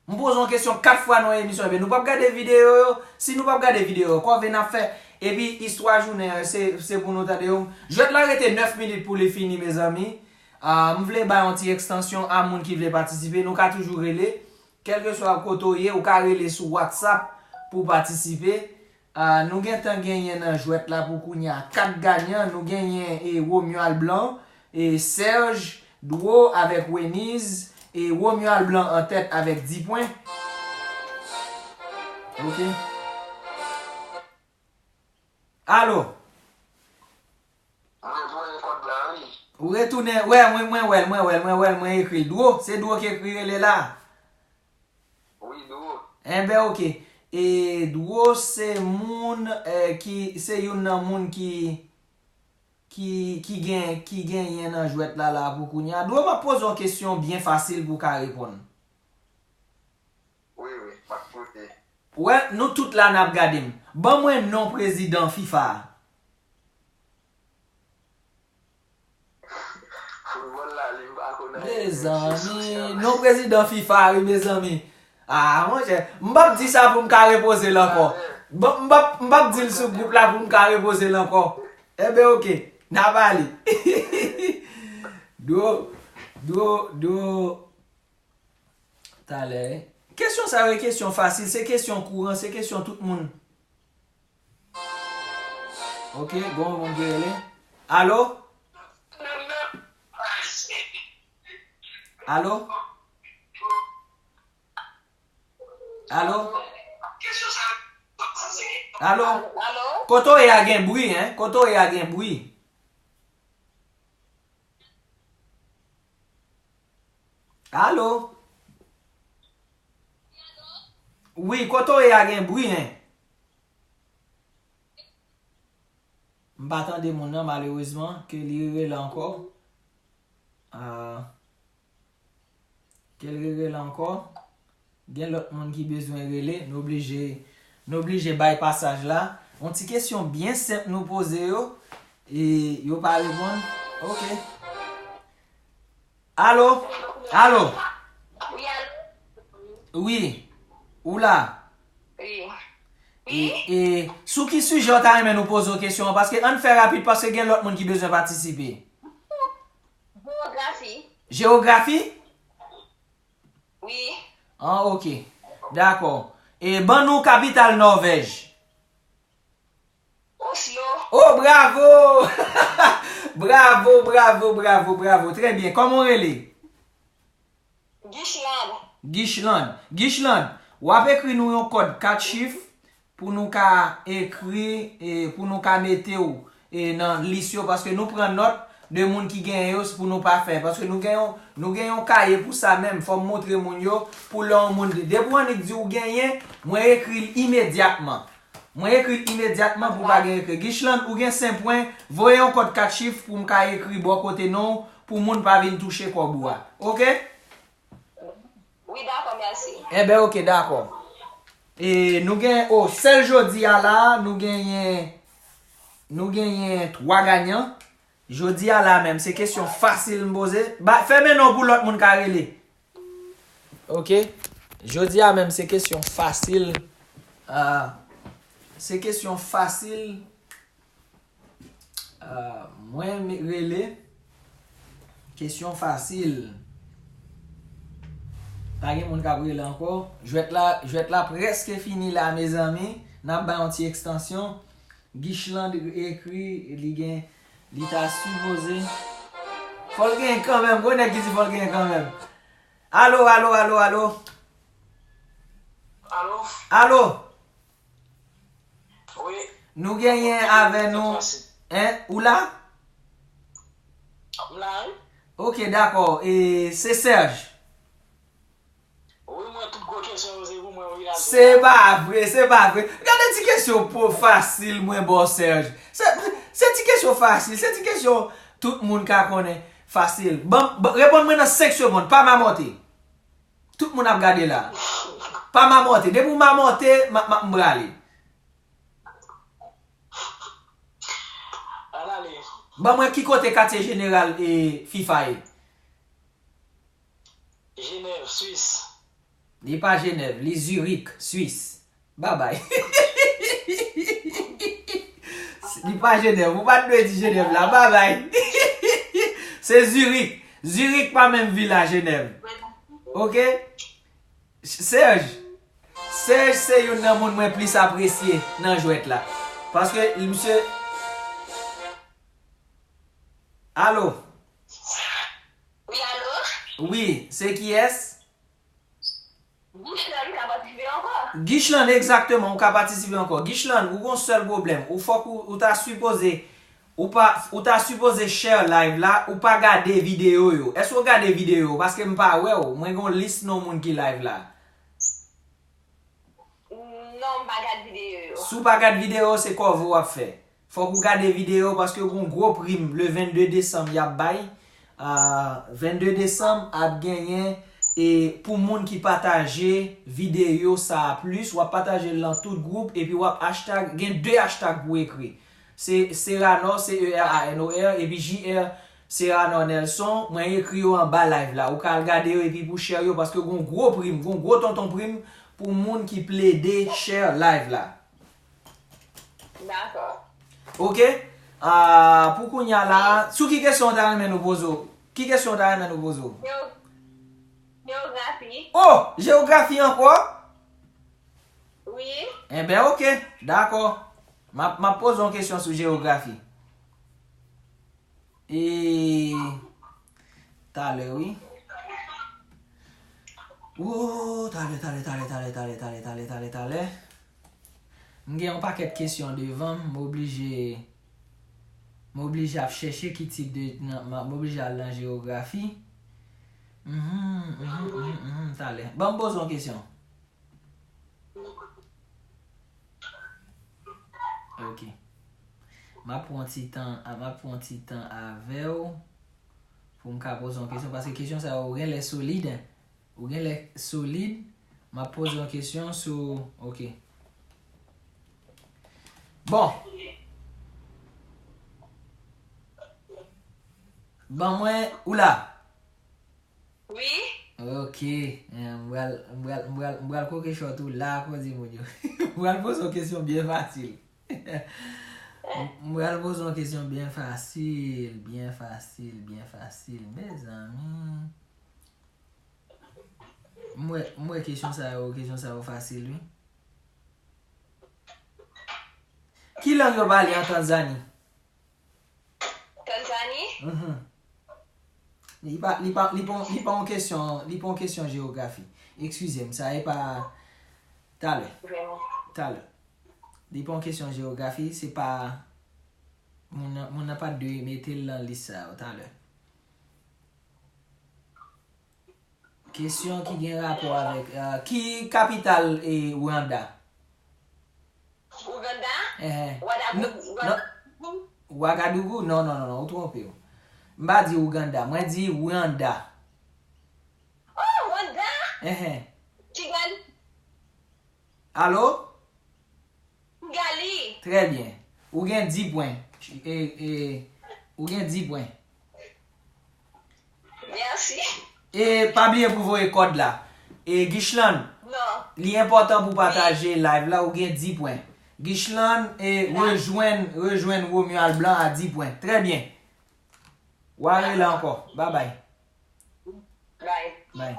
M poze yon kesyon kat fwa nan yon emisyon, ebyen nou p ap gade videyo yo. Si nou p ap gade videyo yo, kòve n ap fè. Epi istwa jounen an, se, se pou nou tande yo. Jwèt la rete nèf minit pou li fini, mezanmi. Ah, m vle bay yon ti ekstansyon a moun ki vle patisipe. Nou ka toujou rele. Kèlkeswa kote w ye, ou ka rele sou WhatsApp pou w patisipe. Ah, nou gentan genyen nan jwèt la pou kounye a kat ganyan. Nou genyen, e, Romeo Alblanc, e, Serge, Dwo avèk Weniz, e, Romeo Alblanc an tèt avèk dis pwen. Ok. Alo. Mwen voye kòd la, wi. Ou retounen, wè, mwen, mwen wè l, mwen wè l, mwen wè l, mwen ekri l. Dwo, se Dwo ki ekri rele la. Wi, Dwo. Enben, ok. E Dwo se moun, eh, ki, se youn nan moun ki, ki, ki gen, ki genyen nan jwèt la, la pou kounye a. Dwo, m ap poze w kesyon byen fasil pou w ka reponn. Wi, wi, m ap koute. Wè, nou tout la n ap gade m. Ban mwen non prezidan fifa a. Foutbòl la, li m pa konn anyen. Mezanmi, non prezidan fifa, wi, mezanmi. Ah, monchè, m p ap di sa pou m ka repoze l ankò. Bon, m p ap, m p ap di l sou gwoup la pou m ka repoze l ankò. Enben, ok, n ap ale. Dwo, dwo, dwo. Talè. Kesyon sa yo, e kesyon fasil, se kesyon kouran, se kesyon tout moun. Ok, gon moun ki rele. Alo? Alo? Alo? Alo? Alo? Kote w ye a gen bri, en? Kote w ye a gen bri? Alo? Wi, kote w ye a gen bri, en? M pa tande moun nan, malerezman, ke li rele ankò. Ah, ke l rele ankò. Gen lòt moun ki bezwen rele, nou oblije, nou oblije bay pasaj la. Yon ti kesyon byen senp nou poze yo, e yo pa reponn. Ok. Alo? Alo? Wi, alo? Wi. Ou la? Wi. E, e, sou ki sijè w ta renmen nou poze w kesyon an? Paske ann fè rapid, paske gen lòt moun ki bezwen patisipe. Jewografi. Jewografi? Wi. Ah, ok. Dakò. E ban nou kapital Nòvèj. Oslo. Oh, bravo! Bravo, bravo, bravo, bravo. Trè byen. Kòman w rele? Gichland. Gichland. Gichland, w ap ekri nou yon kòd kat chif pou nou ka ekri, e, pou nou ka mete w, e, nan lis yo, paske nou pran nòt de moun ki genyen yo, se pou nou pa fè. Paske nou gen yon, nou gen yon kaye pou sa menm, fò m montre moun yo, pou lè yon moun, depi w annik di w genyen, mwen ekri l imedyatman. Mwen ekri l imedyatman pou pa gen ekri. Gichland, ou gen senk pwen, voye yon kòd kat chif pou m ka ekri bò kote non w, pou moun pa vin touche kòb ou a. Ok? Wi, dakò, mèsi. Enben, ok, dakò. E nou gen, o, sèl jodi a la, nou genyen, nou genyen twa ganyan. Jodi a la menm, se kesyon fasil m poze. Ba, fèmen non pou lòt moun ka rele. Ok? Jodi a menm, se kesyon fasil. Ah, se kesyon fasil. Ah, mwen me-, rele. Kesyon fasil. Pa gen moun k ap rele ankò. Jwèt la, jwèt la prèske fini la, mezanmi. N ap bay yon ti ekstansyon. Gichland ekri, li gen, li ta sipoze. Fò l genyen kanmenm. Gwo nèg ki di fò l genyen kanmenm. Alo, alo, alo, alo. Alo? Alo? Wi. Nou genyen avè nou. En, ou la? M la, wi. Ok, dakò. E, se Serge. Wi, mwen, tout gwo kesyon yo, se pou mwen, wi, la. Se pa vre, se pa vre. Gade ti kesyon po fasil, mwen, ba w Serge. Se, se ti kesyon fasil, se ti kesyon tout moun ka konnen fasil. Ban, ban, reponn mwen nan senk segonn, pa mamòte. Tout moun ap gade la. Pa mamòte. Depi w mamòte, m ap, m ap, m prale. Ban mwen ki kote katye jeneral, e, fifa ye. Jenèv, Swis. Li pa Jenèv, li Zurich, Swis. Babay. Li pa Jenèv. Ou pa t dwe di Jenèv la. Babay. Se Zurich. Zurich pa menm vil a Jenèv. Ok? Serge. Serge se youn nan moun mwen plis apresye nan jwèt la. Paske misye. Alo? Wi, alo? Wi, se kiyès? Gichland ka patisipe ankò. Gichlan, egzakteman, ou ka patisipe ankò. Gichlan, ou gon sèl pwoblèm. Ou fòk ou, ou ta sipoze, ou pa, ou ta sipoze share live la, ou pa gade videyo yo. Èske w gade videyo yo? Paske m pa wè w. Mwen gon lis non moun ki live la. Non, m pa gad videyo yo. Si w pa gad videyo, se kòve w ap fè. Fòk ou gade videyo paske gon gwo prim le vennde desanm y ap bay. Ah, vennde desanm ap genyen e pou moun ki pataje videyo sa a plis, w ap pataje l nan tout gwoup epi w ap hashtag, gen de hashtag pou ekri. Se Seranor, C E R A N O R, epi J R Seranor Nelson, mwen ekri yo anba live la. Ou ka al gade yo epi pou share yo paske gon gwo prim, gon gwo tonton prim pou moun ki plede share live la. Dakò. Ok? Ah, pou kounye a la, sou ki kesyon w ta renmen nou poze w? Ki kesyon w ta renmen nou poze w? Jewo-, jewografi. Oh! Jewografi ankò? Wi. Enben, ok. Dakò. M ap, m ap poze yon kesyon sou jewografi. E talè, wi. Wo, talè, talè, talè. M gen yon pakèt kesyon devan m, m oblije, m oblije ap chèche ki tip de, nan, m, m oblije al nan jewografi. Mhm, mhm, mhm, mhm, talè. Ban m poze yon kesyon. Ok. M ap pran ti tan, m ap pran ti tan avè w pou m ka poze yon kesyon, paske kesyon sa yo, ou genlè solid, ou genlè solid, m ap poze yon kesyon sou, ok. Bon. Ban mwen, ou la? Wi. Ok. Eh, m pral, m pral, m pral, m pral koke short ou la, koze moun yo. M pral poze yon kesyon byen fasil. M pral poze yon kesyon byen fasil, byen fasil, byen fasil. Mezanmi. M wè, m wè kesyon sa yo, kesyon sa yo fasil, wi. Ki lang yo pale an Tanzani? Tanzani? Mhm. Li pa, li pa, li pa, li pa yon kesyon, li pa yon kesyon jewografi. Eskize m, sa e pa, talè. Vrèman. Talè. Li pa yon kesyon jewografi, se pa, moun nan, moun nan pa t dwe mete l nan lis sa yo, talè. Kesyon ki gen rapò avèk, ah, ki kapital e Rwanda? Ouganda? Ehe. Wadagougou. Non, non. Wagadougou? Non, non, non, non, ou twonpe w. M pa di Ouganda, mwen di Rwanda. Oh, Rwanda? Ehe. Kigali? Alo? Kigali. Trè byen. Ou gen dis pwen. E, e, ou gen dis pwen. Mèsi. E pa bliye pou voye kòd la. E Gichlan, non. Li enpòtan pou pataje live la, ou gen dis pwen. Gichlan, e rejwenn, rejwenn Romuald Blanc a dis pwen. Trè byen. W a rele ankò. Babay. Bay. Bay.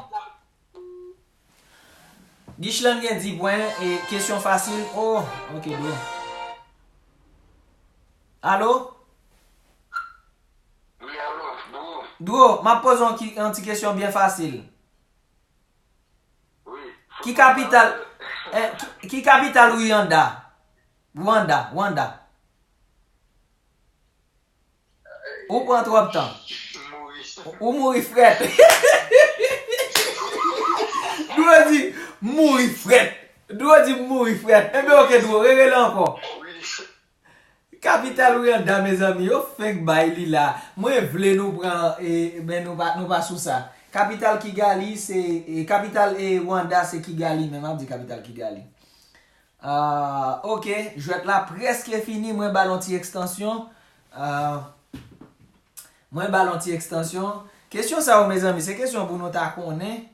Gichlan gen dis pwen e kesyon fasil. Oh, ok, bro. Alo? Wi, alo, Dwo. Dwo, m ap poze yon ki-, yon ti kesyon byen fasil. Wi. Ki kapital, eh, ki, ki kapital Rwanda? Rwanda, Rwanda. Ou pran twòp tan. Ou mouri frèt. Dwo di, mouri frèt. Dwo di, mouri frèt. Enben, ok, Dwo, rerele ankò. Kapital Rwanda, mezanmi, yo fenk bay li la. Mwen vle nou pran, e, men nou pa, nou pa sou sa. Kapital Kigali, se, e, kapital, e, Rwanda, se Kigali, men m ap di kapital Kigali. Ah, ok, jwèt la prèske fini, mwen ba l yon ti ekstansyon. Ah, mwen ba l yon ti ekstansyon. Kesyon sa yo, mezanmi, se kesyon pou nou ta konnen.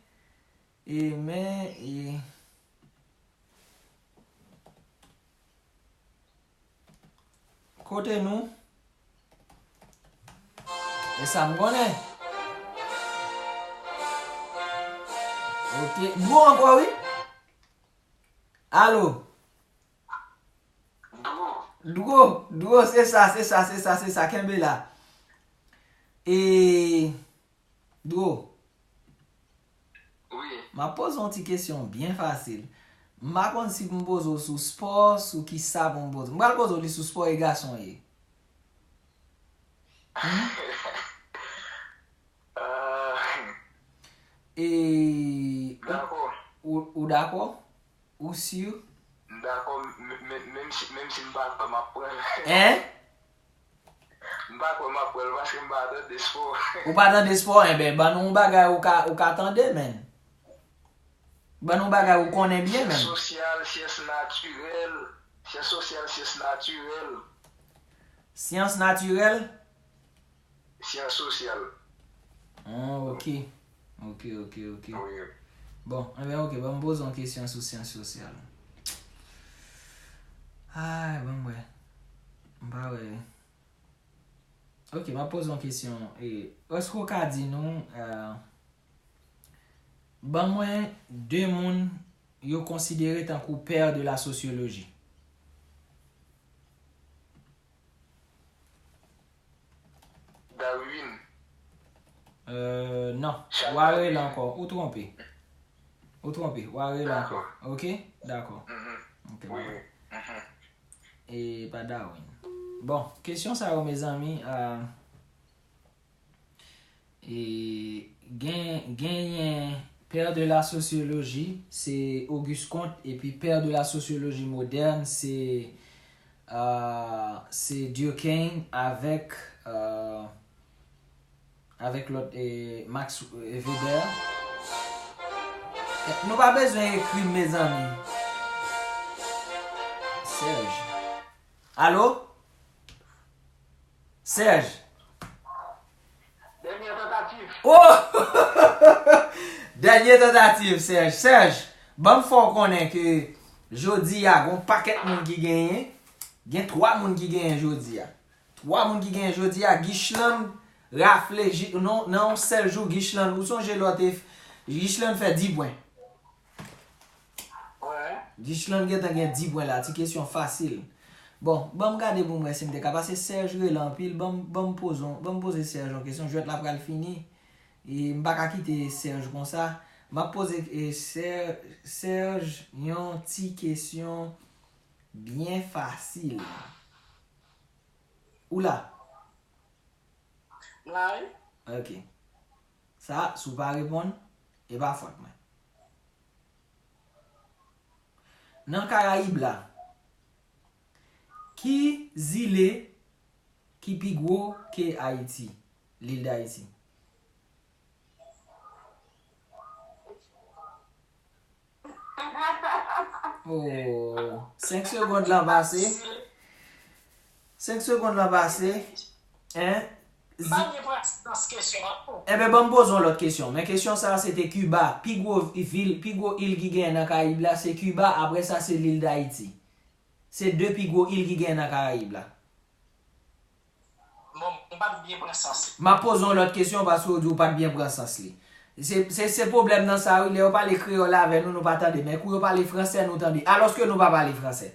E, men, e, kote nou? E sa m konnen. Ok, Dwo ankò, wi. Alo? Dwo. Dwo, Dwo, se sa, se sa, se sa, se sa, kenbe la. E, Dwo. Wi. M ap poze yon ti kesyon byen fasil. M pa konn si pou m poze w sou spò, sou ki sa pou m poze w. M pral poze w li sou spò e gason ye. Hmm? Ah, E, dakò. Ou, ou dakò? Ou si? M dakò, men, men, menm si, menm si m pa dakò, m ap pran l. Hein? M pa kwè m ap pran l paske m pa tande spò. Ou pa tande spò? Enben, ban nou yon bagay ou ka, ou ka tande, menn. Ban nou yon bagay ou konnen byen, Syans menn. Sosyal, syans natirèl. Syans sosyal, syans natirèl. Syans natirèl? Syans sosyal. Ah, ok. Ok, ok, ok. Wi. Bon, enben, ok, ban m poze yon kesyon sou syans sosyal. Ay, ban m wè. M pa wè. Ok, m ap poze yon kesyon. E, èske w ka di nou, euh, ban mwen de moun yo konsidere tankou père de la sociologie? Darwin. Euh, non. Charles W a rele Darwin. Ankò. Ou twonpe. Ou twonpe. W a rele ankò. Dakò. Ok? Dakò. Mhm. Ok, Wi, bye. Wi. Mhm. E pa Darwin. Bon, kesyon sa yo, mezanmi, euh, e gen, genyen père de la sociologie, se Auguste Comte, epi père de la sociologie moderne, se, euh, se Durkheim avèk, euh, avèk lòt, e, Max, e, Weber. E, nou pa bezwen ekri, mezanmi. Serge. Alo? Serge. Dènye tantativ. Oh! Dènye tantativ, Serge. Serge, ban m fè w konnen ke jodi a, gon pakèt moun ki genyen. Gen twa moun ki genyen jodi a. Twa moun ki genyen jodi a, Gichland rafle, ji- non, nan yon sèl jou, Gichland, ou sonje lòt e Gichland fè dis pwen. Wè. Gichland gentan gen dis pwen la, ti kesyon fasil. Bon, ban m gade pou m wè si m te ka pase Serge rele anpil, ban m, ban m poze, ban m poze Serge yon kesyon, jwèt la pral fini. E m pa ka kite Serge konsa. M ap poze e, Ser- Serge yon ti kesyon byen fasil. Ou la? M la, wi. Ok. Sa, si w pa reponn, e pa fòt mwen. Nan Karayib la, ki zile ki pi gwo ke Ayiti, lil Dayiti? Oh, senk segonn lan pase. Senk segonn lan pase. Hein? M pa byen pran sans kesyon an. Enben, ban m poze yon lòt kesyon. Men kesyon sa a, se te Kiba. Pi gwo vil, pi gwo il ki genyen nan Karayib la, se Kiba. Apre sa, se lil Dayiti. Se de pi gwo il ki genyen nan Karayib la. Bon, m pa byen pran sans li. M ap poze yon lòt kesyon paske w di w pa t byen pran sans li. Se, se, se pwoblèm nan sa wi, lè yo pale kreyòl avè nou, nou pa tande. Men kou yo pale fransè, nou tande. Alòske nou pa pale fransè.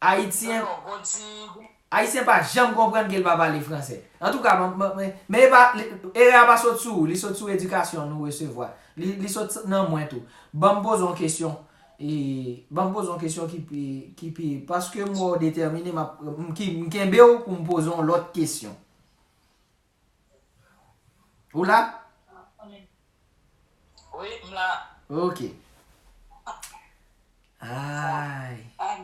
Ayisyen, Non, non, gon ti Ayisyen pa janm konprann ke l pa pale fransè. Antouka, mwen, mwen, mwen, men e pa, li- erè a pa sot sou ou, li sot sou edikasyon nou resevwa. Li, li sot nan mwen tou. Ban m poze yon kesyon. E, ban m poze yon kesyon ki pi, ki pi, paske m wè w detèmine, m ap, m ki, m kenbe w pou m poze yon lòt kesyon. Ou la? Wi, m la. Ok. Ay. Ay.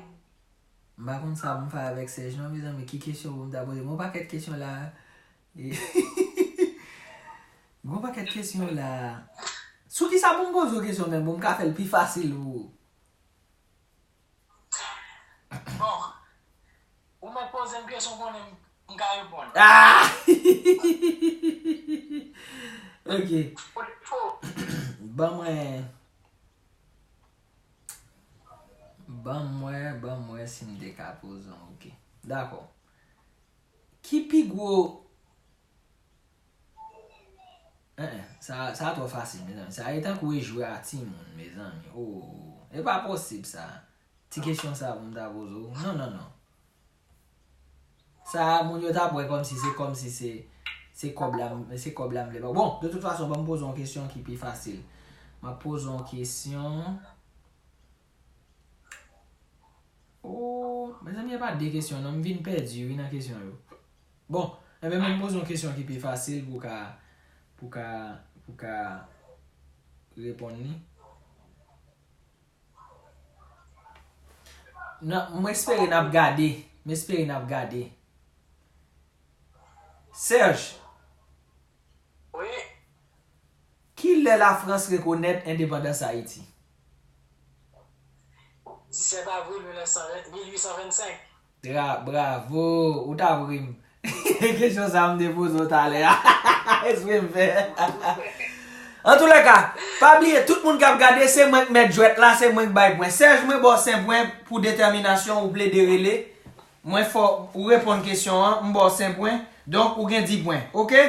M pa konn sa pou m fè avèk Serge non, mezanmi. Ki kesyon pou m ta poze? Gon pakèt kesyon la. Gon pakèt kesyon la. Sou ki sa pou m poze w kesyon menm, pou m ka fè l pi fasil pou ou? Bon. Ou mèt poze m kesyon konnen m, m ka reponn. Ah! Ok. Pou defo. Ban mwen. Ban mwen, ban mwen si m te ka poze w. Ok. Dakò. Ki pi gwo. Eh, eh, sa, sa twò fasil, mezanmi. Sa e tankou e jwe a timoun, mezanmi. Oh, e pa posib sa. Ti kesyon sa pou m ta poze w. Non, non, non. Sa, moun yo t ap wè kòmsi se, kòmsi se, se kòb la, m- se kòb la m vle ba. Bon, de tout fason, ban m poze yon kesyon ki pi fasil. M ap poze yon kesyon. Pa de kesyon non, m vin pèdi wi nan kesyon yo. Bon, enben m poze yon kesyon ki pi fasil pou ka, pou ka, pou ka reponn li. Nan, m espere n ap gade. M espere n ap gade. Serge, Wi, kilè Lafrans rekonèt endepandans Ayiti? disèt avril mil nèf san ven, mil uit san vennsenk. Bra, bravo, ou t ap ri m. Kesyon sa a m te poze w talè a. Espre m fè. Antoulèka, pa bliye, tout moun k ap gade, se mwen k mèt jwèt la, se mwen k bay pwen. Serge, mwen ba w senk pwen pou detèminasyon ou plede rele. Mwen fè w reponn kesyon an, m ba w senk pwen. Donk, ou gen dis pwen. Oke?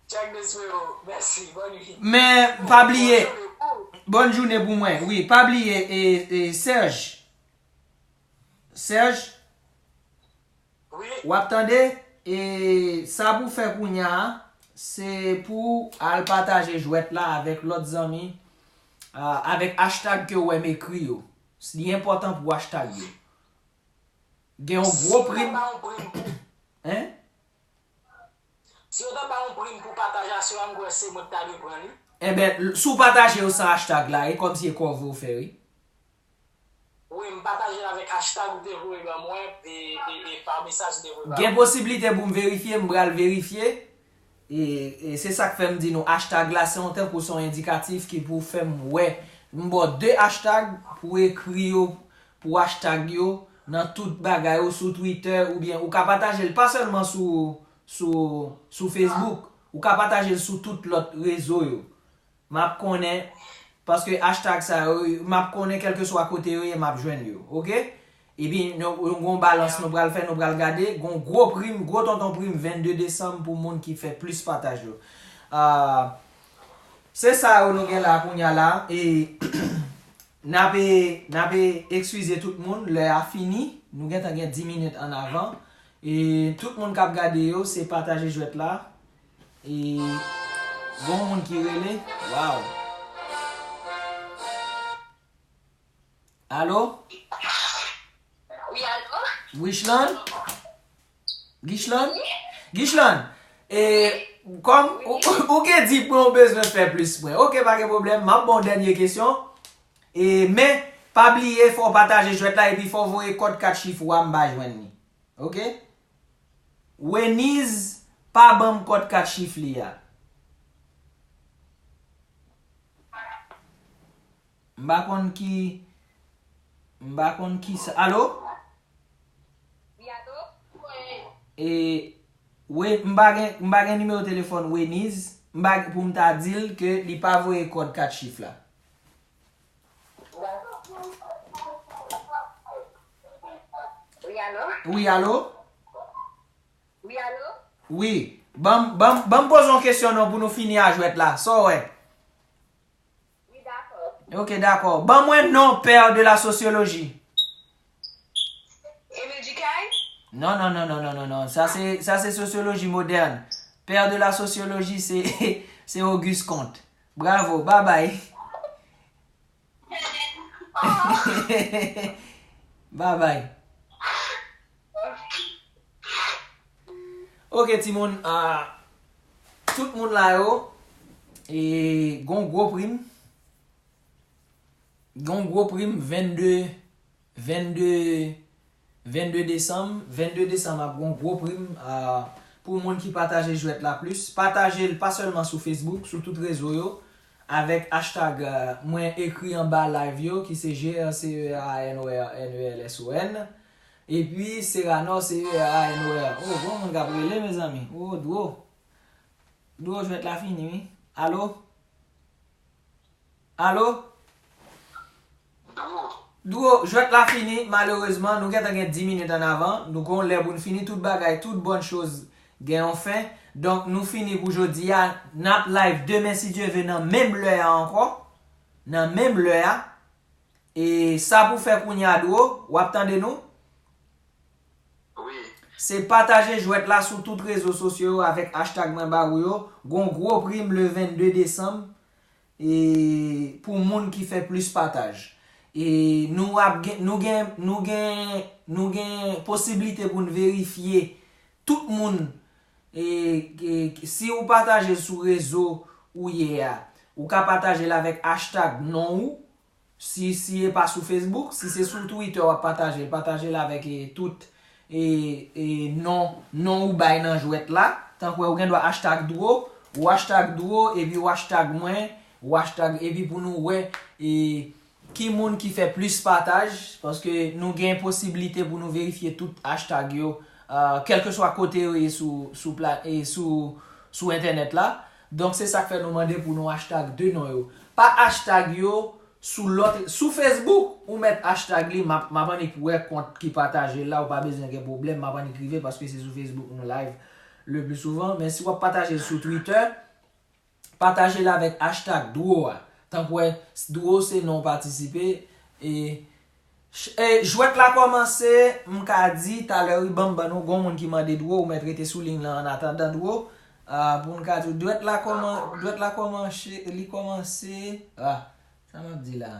Tchèk de swewo. Mèsi. Bòn nuit. Men, pa bliye. Bòn jounen pou mwen. Wi, pa bliye, e, e, Serge. Serge, Wi. W ap tande? E sa pou fè kounya a, se pou al pataje jwèt la avèk lòt zanmi, a, avèk hashtag ke w wè m ekri yo. Li enpòtan pou hashtag yo. Gen yon gwo Si yo prim. Ba yon prim pou, Hein? Si yo ta ba yon prim pou pataje aswè a, m kwè se mwen ki ta dwe pran li. Enben, si w pataje yo san hashtag la, e kòmsi e kòve w fè, wi. Wi, m pataje l avèk hashtag ou te voye ban mwen e, e, e pa mesaj ou te voye ban Gen mwen. Posiblite pou m verifye, m pral verifye. E, e se sa k fè m di nou, hashtag la, se yon tankou se yon endikatif ki pou fè m wè. M ba w de hashtag pou ekri yo, pou hashtag yo, nan tout bagay ou sou Twitter, oubyen ou ka pataje l pa sèlman sou, sou, sou Facebook, ou ka pataje l sou tout lòt rezo yo. M ap konnen, paske hashtag sa yo, m ap konnen kèlkeswa kote yo ye, m ap jwenn yo, oke? Epi, nou, nou gon balans nou pral fè, nou pral gade, gon gwo prim, gwo tonton prim vennde desanm pou moun ki fè plis pataj yo. Ah, se sa yo nou gen la kounya la, e n ap, n ap eskize tout moun, lè a fini, nou gentan gen dis minit an avan. E tout moun k ap gade yo, se pataje jwèt la. E gon moun ki rele. Waw. Alo? Wi, alo? Richlan? Gichlan? Gichlan, e kòm ou, ou, ou gen dis pwen, ou bezwen fè plis pwen. Oke, pa gen pwoblèm. M ap ba w dènye kesyon. E, men, pa bliye, fò w pataje jwèt la epi fò w voye kòd kat chif ou a, m pa jwenn li. Oke? Weniz pa ban m kòd kat chif li a. M pa konn ki, m pa konn ki sa. Alo? Wi, alo? E, we, m pa gen, m pa gen nimewo telefòn Weniz. M pa, pou m ta di l ke li pa voye kòd kat chif la. Wi, alo? Wi, alo? Wi, alo? Wi. Ban m, ban m, ban m poze yon kesyon non pou nou fini a jwèt la. Sa w wè? Wi, dakò. Ok, dakò. Ban mwen non père de la sociologie. Émile Durkheim? Non, non, non, non, non, non, non. Sa se, sa se sosyoloji modèn. Père de la sociologie, se, se Auguste Comte. Bravo, babay. Babay. Ok, timoun, ah, tout moun la yo, e, gon gwo prim. Gon gwo prim vennde, vennde, vennde desanm. Vennde desanm ap gon gwo prim, ah, pou moun ki pataje jwèt la plis. Pataje l pa sèlman sou Facebook, sou tout rezo yo, avèk hashtag, ah, mwen ekri anba live yo, ki se G R C E R A N O R N E L S O N. Epi Serano, C E R A N O R. Oh, gon moun k ap rele, mezanmi. Oh, dwo. Dwo, jwèt la fini, wi. Alo? Alo? Dwo, jwèt la fini, malerezman, nou gentan gen dis minit an avan. Nou gon lè pou n fini tout bagay, tout bonne chose gen yon fen. Donk, nou fini pou jodi a. N ap live demen, si Dye ve, nan menm lè a ankò. Nan menm lè a. E sa pou fè kounye a, Dwo, w ap tande nou? Wi. Se pataje jwèt la sou tout rezo sosyo yo avèk hashtag mwen ba ou yo. Gon gwo prim le vennde desanm, e, pou moun ki fè plis pataj. E nou ap gen, nou gen, nou gen, nou gen posiblite pou n verifye tout moun. E, e si ou pataje l sou rezo ou ye a, ou ka pataje l avèk hashtag non ou. Si, si e pa sou Facebook, si se sou Twitter w ap pataje l, pataje l avèk, e, tout, e, e, non, non ou bay nan jwèt la. Tankou ou gen dwa hashtag Dro, ou hashtag Dro, epi ou hashtag mwen, ou hashtag, epi pou nou wè, e, ki moun ki fè plis pataj, paske nou gen posiblite pou nou verifye tout hashtag yo, ah, kèlkeswa kote yo ye sou, sou pla-, e sou, sou entènèt la. Donk, se sa k fè nou mande pou nou hashtag de non yo. Pa hashtag yo sou lòt, sou Facebook, ou mèt hashtag li, m ap, m ap annik wè kont ki pataje l la, ou pa bezwen gen pwoblèm, m ap annik rive paske se sou Facebook nou live le pli souvan. Men si w ap pataje l sou Twitter, pataje l avèk hashtag Dro a. Tankou wè, Dro se non patisipe. E, ch- e, jwèt la kòmanse, m ka di, talè wi, ban m ban nou, gon moun ki mande Dro, ou mèt rete sou liy lan annatandan Dro. Ah, pou n ka di, jwèt la kòman, jwèt la kòmanse, li kòmanse, ah, sa m ap di la?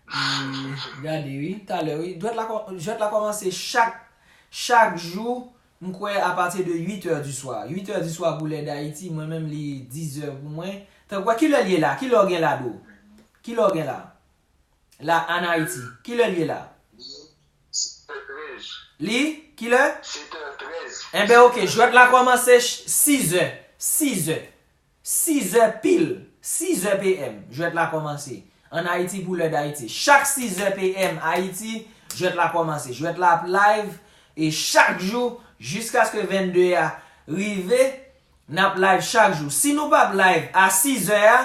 E, gade wi, talè wi, jwèt la kò- jwèt la kòmanse chak, chak jou, m kwè apati de uit è di swa. Uit è di swa pou lè Dayiti, mwen menm li diz è pou mwen. Tankou, kilè l ye la? Kilè w gen la, Dro? Kilè w gen la? La, ann Ayiti. Kilè l ye la? Li? Kilè? Enben, oke, jwèt la kòmanse ch- siz è. Siz è. Siz è pil, siz è P M, jwèt la kòmanse. Ann Ayiti pou lè Dayiti. Chak siz è P M Ayiti, jwèt la kòmanse. Jwèt la ap live, e chak jou, jiskaske vennde a rive, n ap live chak jou. Si nou p ap live a siz è a,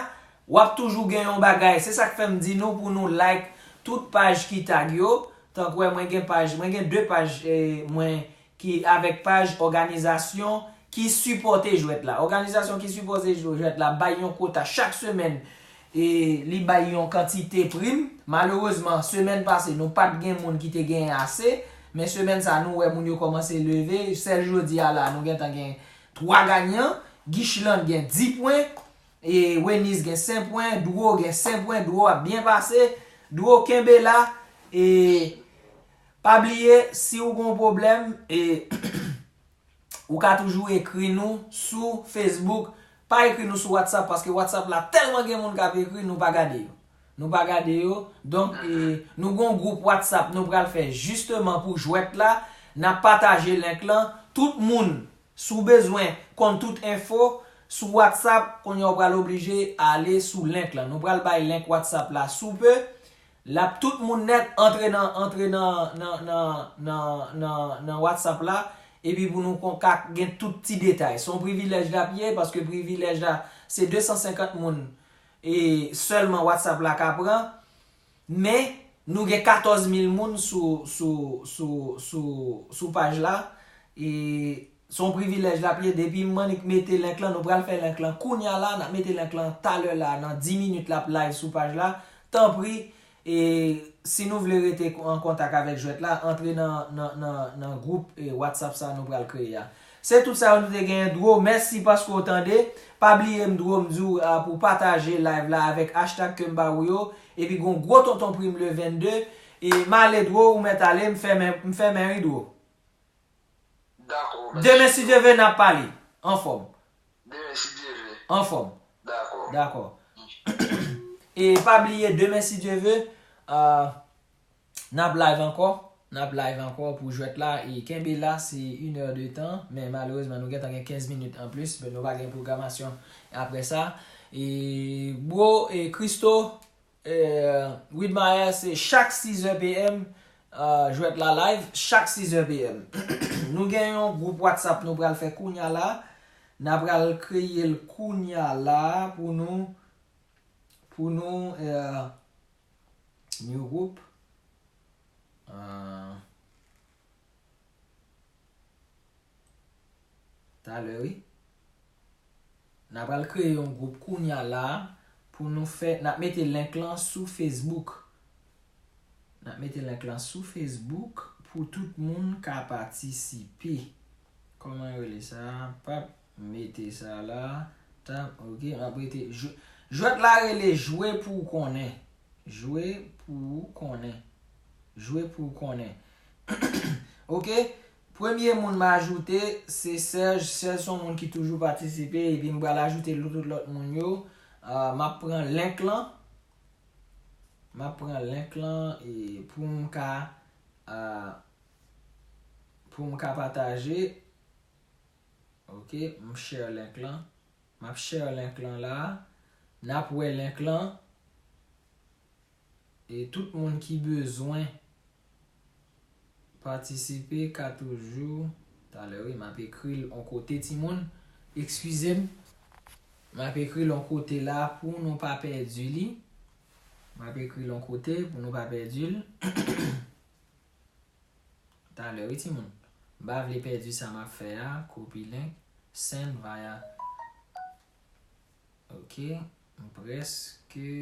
w ap toujou gen yon bagay. Se sa k fè m di nou pou nou like tout paj ki tag yo. Tankou wè, mwen gen paj, mwen gen de paj, eh, mwen ki avèk paj òganizasyon ki sipòte jwèt la. Òganizasyon ki sipòte jwèt la bay yon kota chak semèn, e li bay yon kantite prim. Malerezman, semèn pase, nou pa t gen moun ki te genyen ase, men semèn sa, nou wè moun yo kòmanse leve. Sèl jodi a la, nou gentan gen twa ganyan. Gichland gen dis pwen, e Weniz gen senk pwen, Dro gen senk pwen, Dro ap byen pase. Dro, kenbe la, e pa bliye, si w gen yon pwoblèm, e ou ka toujou ekri nou sou Facebook. Pa ekri nou sou WhatsApp, paske WhatsApp la tèlman gen moun k ap ekri, nou pa gade yo. Nou pa gade yo. Donk, e, nou gen yon gwoup WhatsApp nou pral fè jisteman pou jwèt la. N ap pataje link lan. Tout moun, si w bezwen konn tout enfo sou WhatsApp, kounye a w pral oblije ale sou link lan. Nou pral bay link WhatsApp la sou pe. L ap tout moun nèt antre nan, antre nan, nan, nan, nan, nan, nan WhatsApp la, epi pou nou kon ka gen tout ti detay. Se yon privilèj l ap ye, paske privilèj la, se de san senkant moun, e sèlman WhatsApp la ka pran. Men, nou gen katòz mil moun sou, sou, sou, sou, sou paj la. E se yon privilèj l ap ye. Depi m annik mete link lan, nou pral fè link lan kounye a la, n ap mete link lan talè la, nan dis minit l ap live sou paj la. Tanpri, e si nou vle rete an kontak avèk jwèt la, antre nan, nan, nan, nan gwoup, e, WhatsApp sa nou pral kreye a. Se tout sa yo nou te genyen, Dro. Mèsi paske w tande. Pa bliye m, Dro, m di w, a, pou pataje live la avèk hashtag ke m ba ou yo. Epi gon gwo tonton prim le vennde. E m ale, Dro, ou mèt ale, m fèmen, m fèmen wi, Dro. Dakò, mèsi. Demen, si Dye vle, n ap pale. Anfòm. Demen, si Dye vle. Anfòm. Dakò. Dakò. E pa bliye, demen, si Dye vle, a, n ap live ankò. N ap live ankò pou jwèt la. E kenbe la, se inè de tan. Men malerezman, nou gentan gen kenz minit anplis. Men nou pa gen pwogramasyon apre sa. E, bro, e Christo, e, Widmaya, se chak siz è P M, a, jwèt la live, chak siz è P M. Nou gen yon gwoup WhatsApp nou pral fè kounya la. N a pral kreye l kounya la pou nou, pou nou, e, new group. A, talè, wi. N a pral kreye yon gwoup kounya la pou nou fè, n ap mete link lan sou Facebook. N ap mete link lan sou Facebook pou tout moun ka patisipe. Kòman yo rele sa? Pap, mete sa la. Tap, oke, n ap rete. Jwèt la rele Jwe pou w konnen. Jwe pou w konnen. Jwe pou w konnen. Ok. Premye moun m ajoute, se Serge. Serge se yon moun ki toujou patisipe, epi m pral ajoute tout lòt moun yo. Ah, m ap pran link lan. M ap pran link lan e pou m ka, ah, pou m ka pataje. Ok, m share link lan. M ap share link lan la. N ap wè link lan. E tout moun ki bezwen patisipe ka toujou. Talè, wi, m ap ekri l on kote, timoun. Eskize m. M ap ekri l on kote la pou nou pa pèdi li. M ap ekri l on kote pou nou pa pèdi l. Talè, wi, timoun. M pa vle pèdi sa m ap fè a. Copy link. Send via. Ok. M prèske.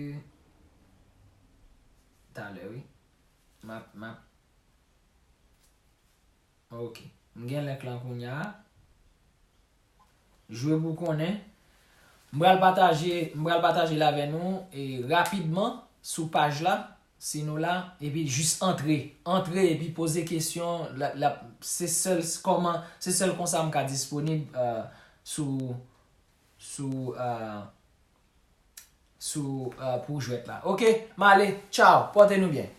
Talè, wi. M ap, m ap. Ok. M gen link lan kounye a. Jwe pou konnen. M pral pataje, m pral pataje l avè nou e rapidman sou paj la, si nou la, epi jis antre. Antre epi poze kesyon, la, la, se sèl, kòman, se sèl konsa m ka disponib, euh, sou, sou, euh, sou, euh, pou jwèt la. Ok, m ale, tchaw, pòte nou byen.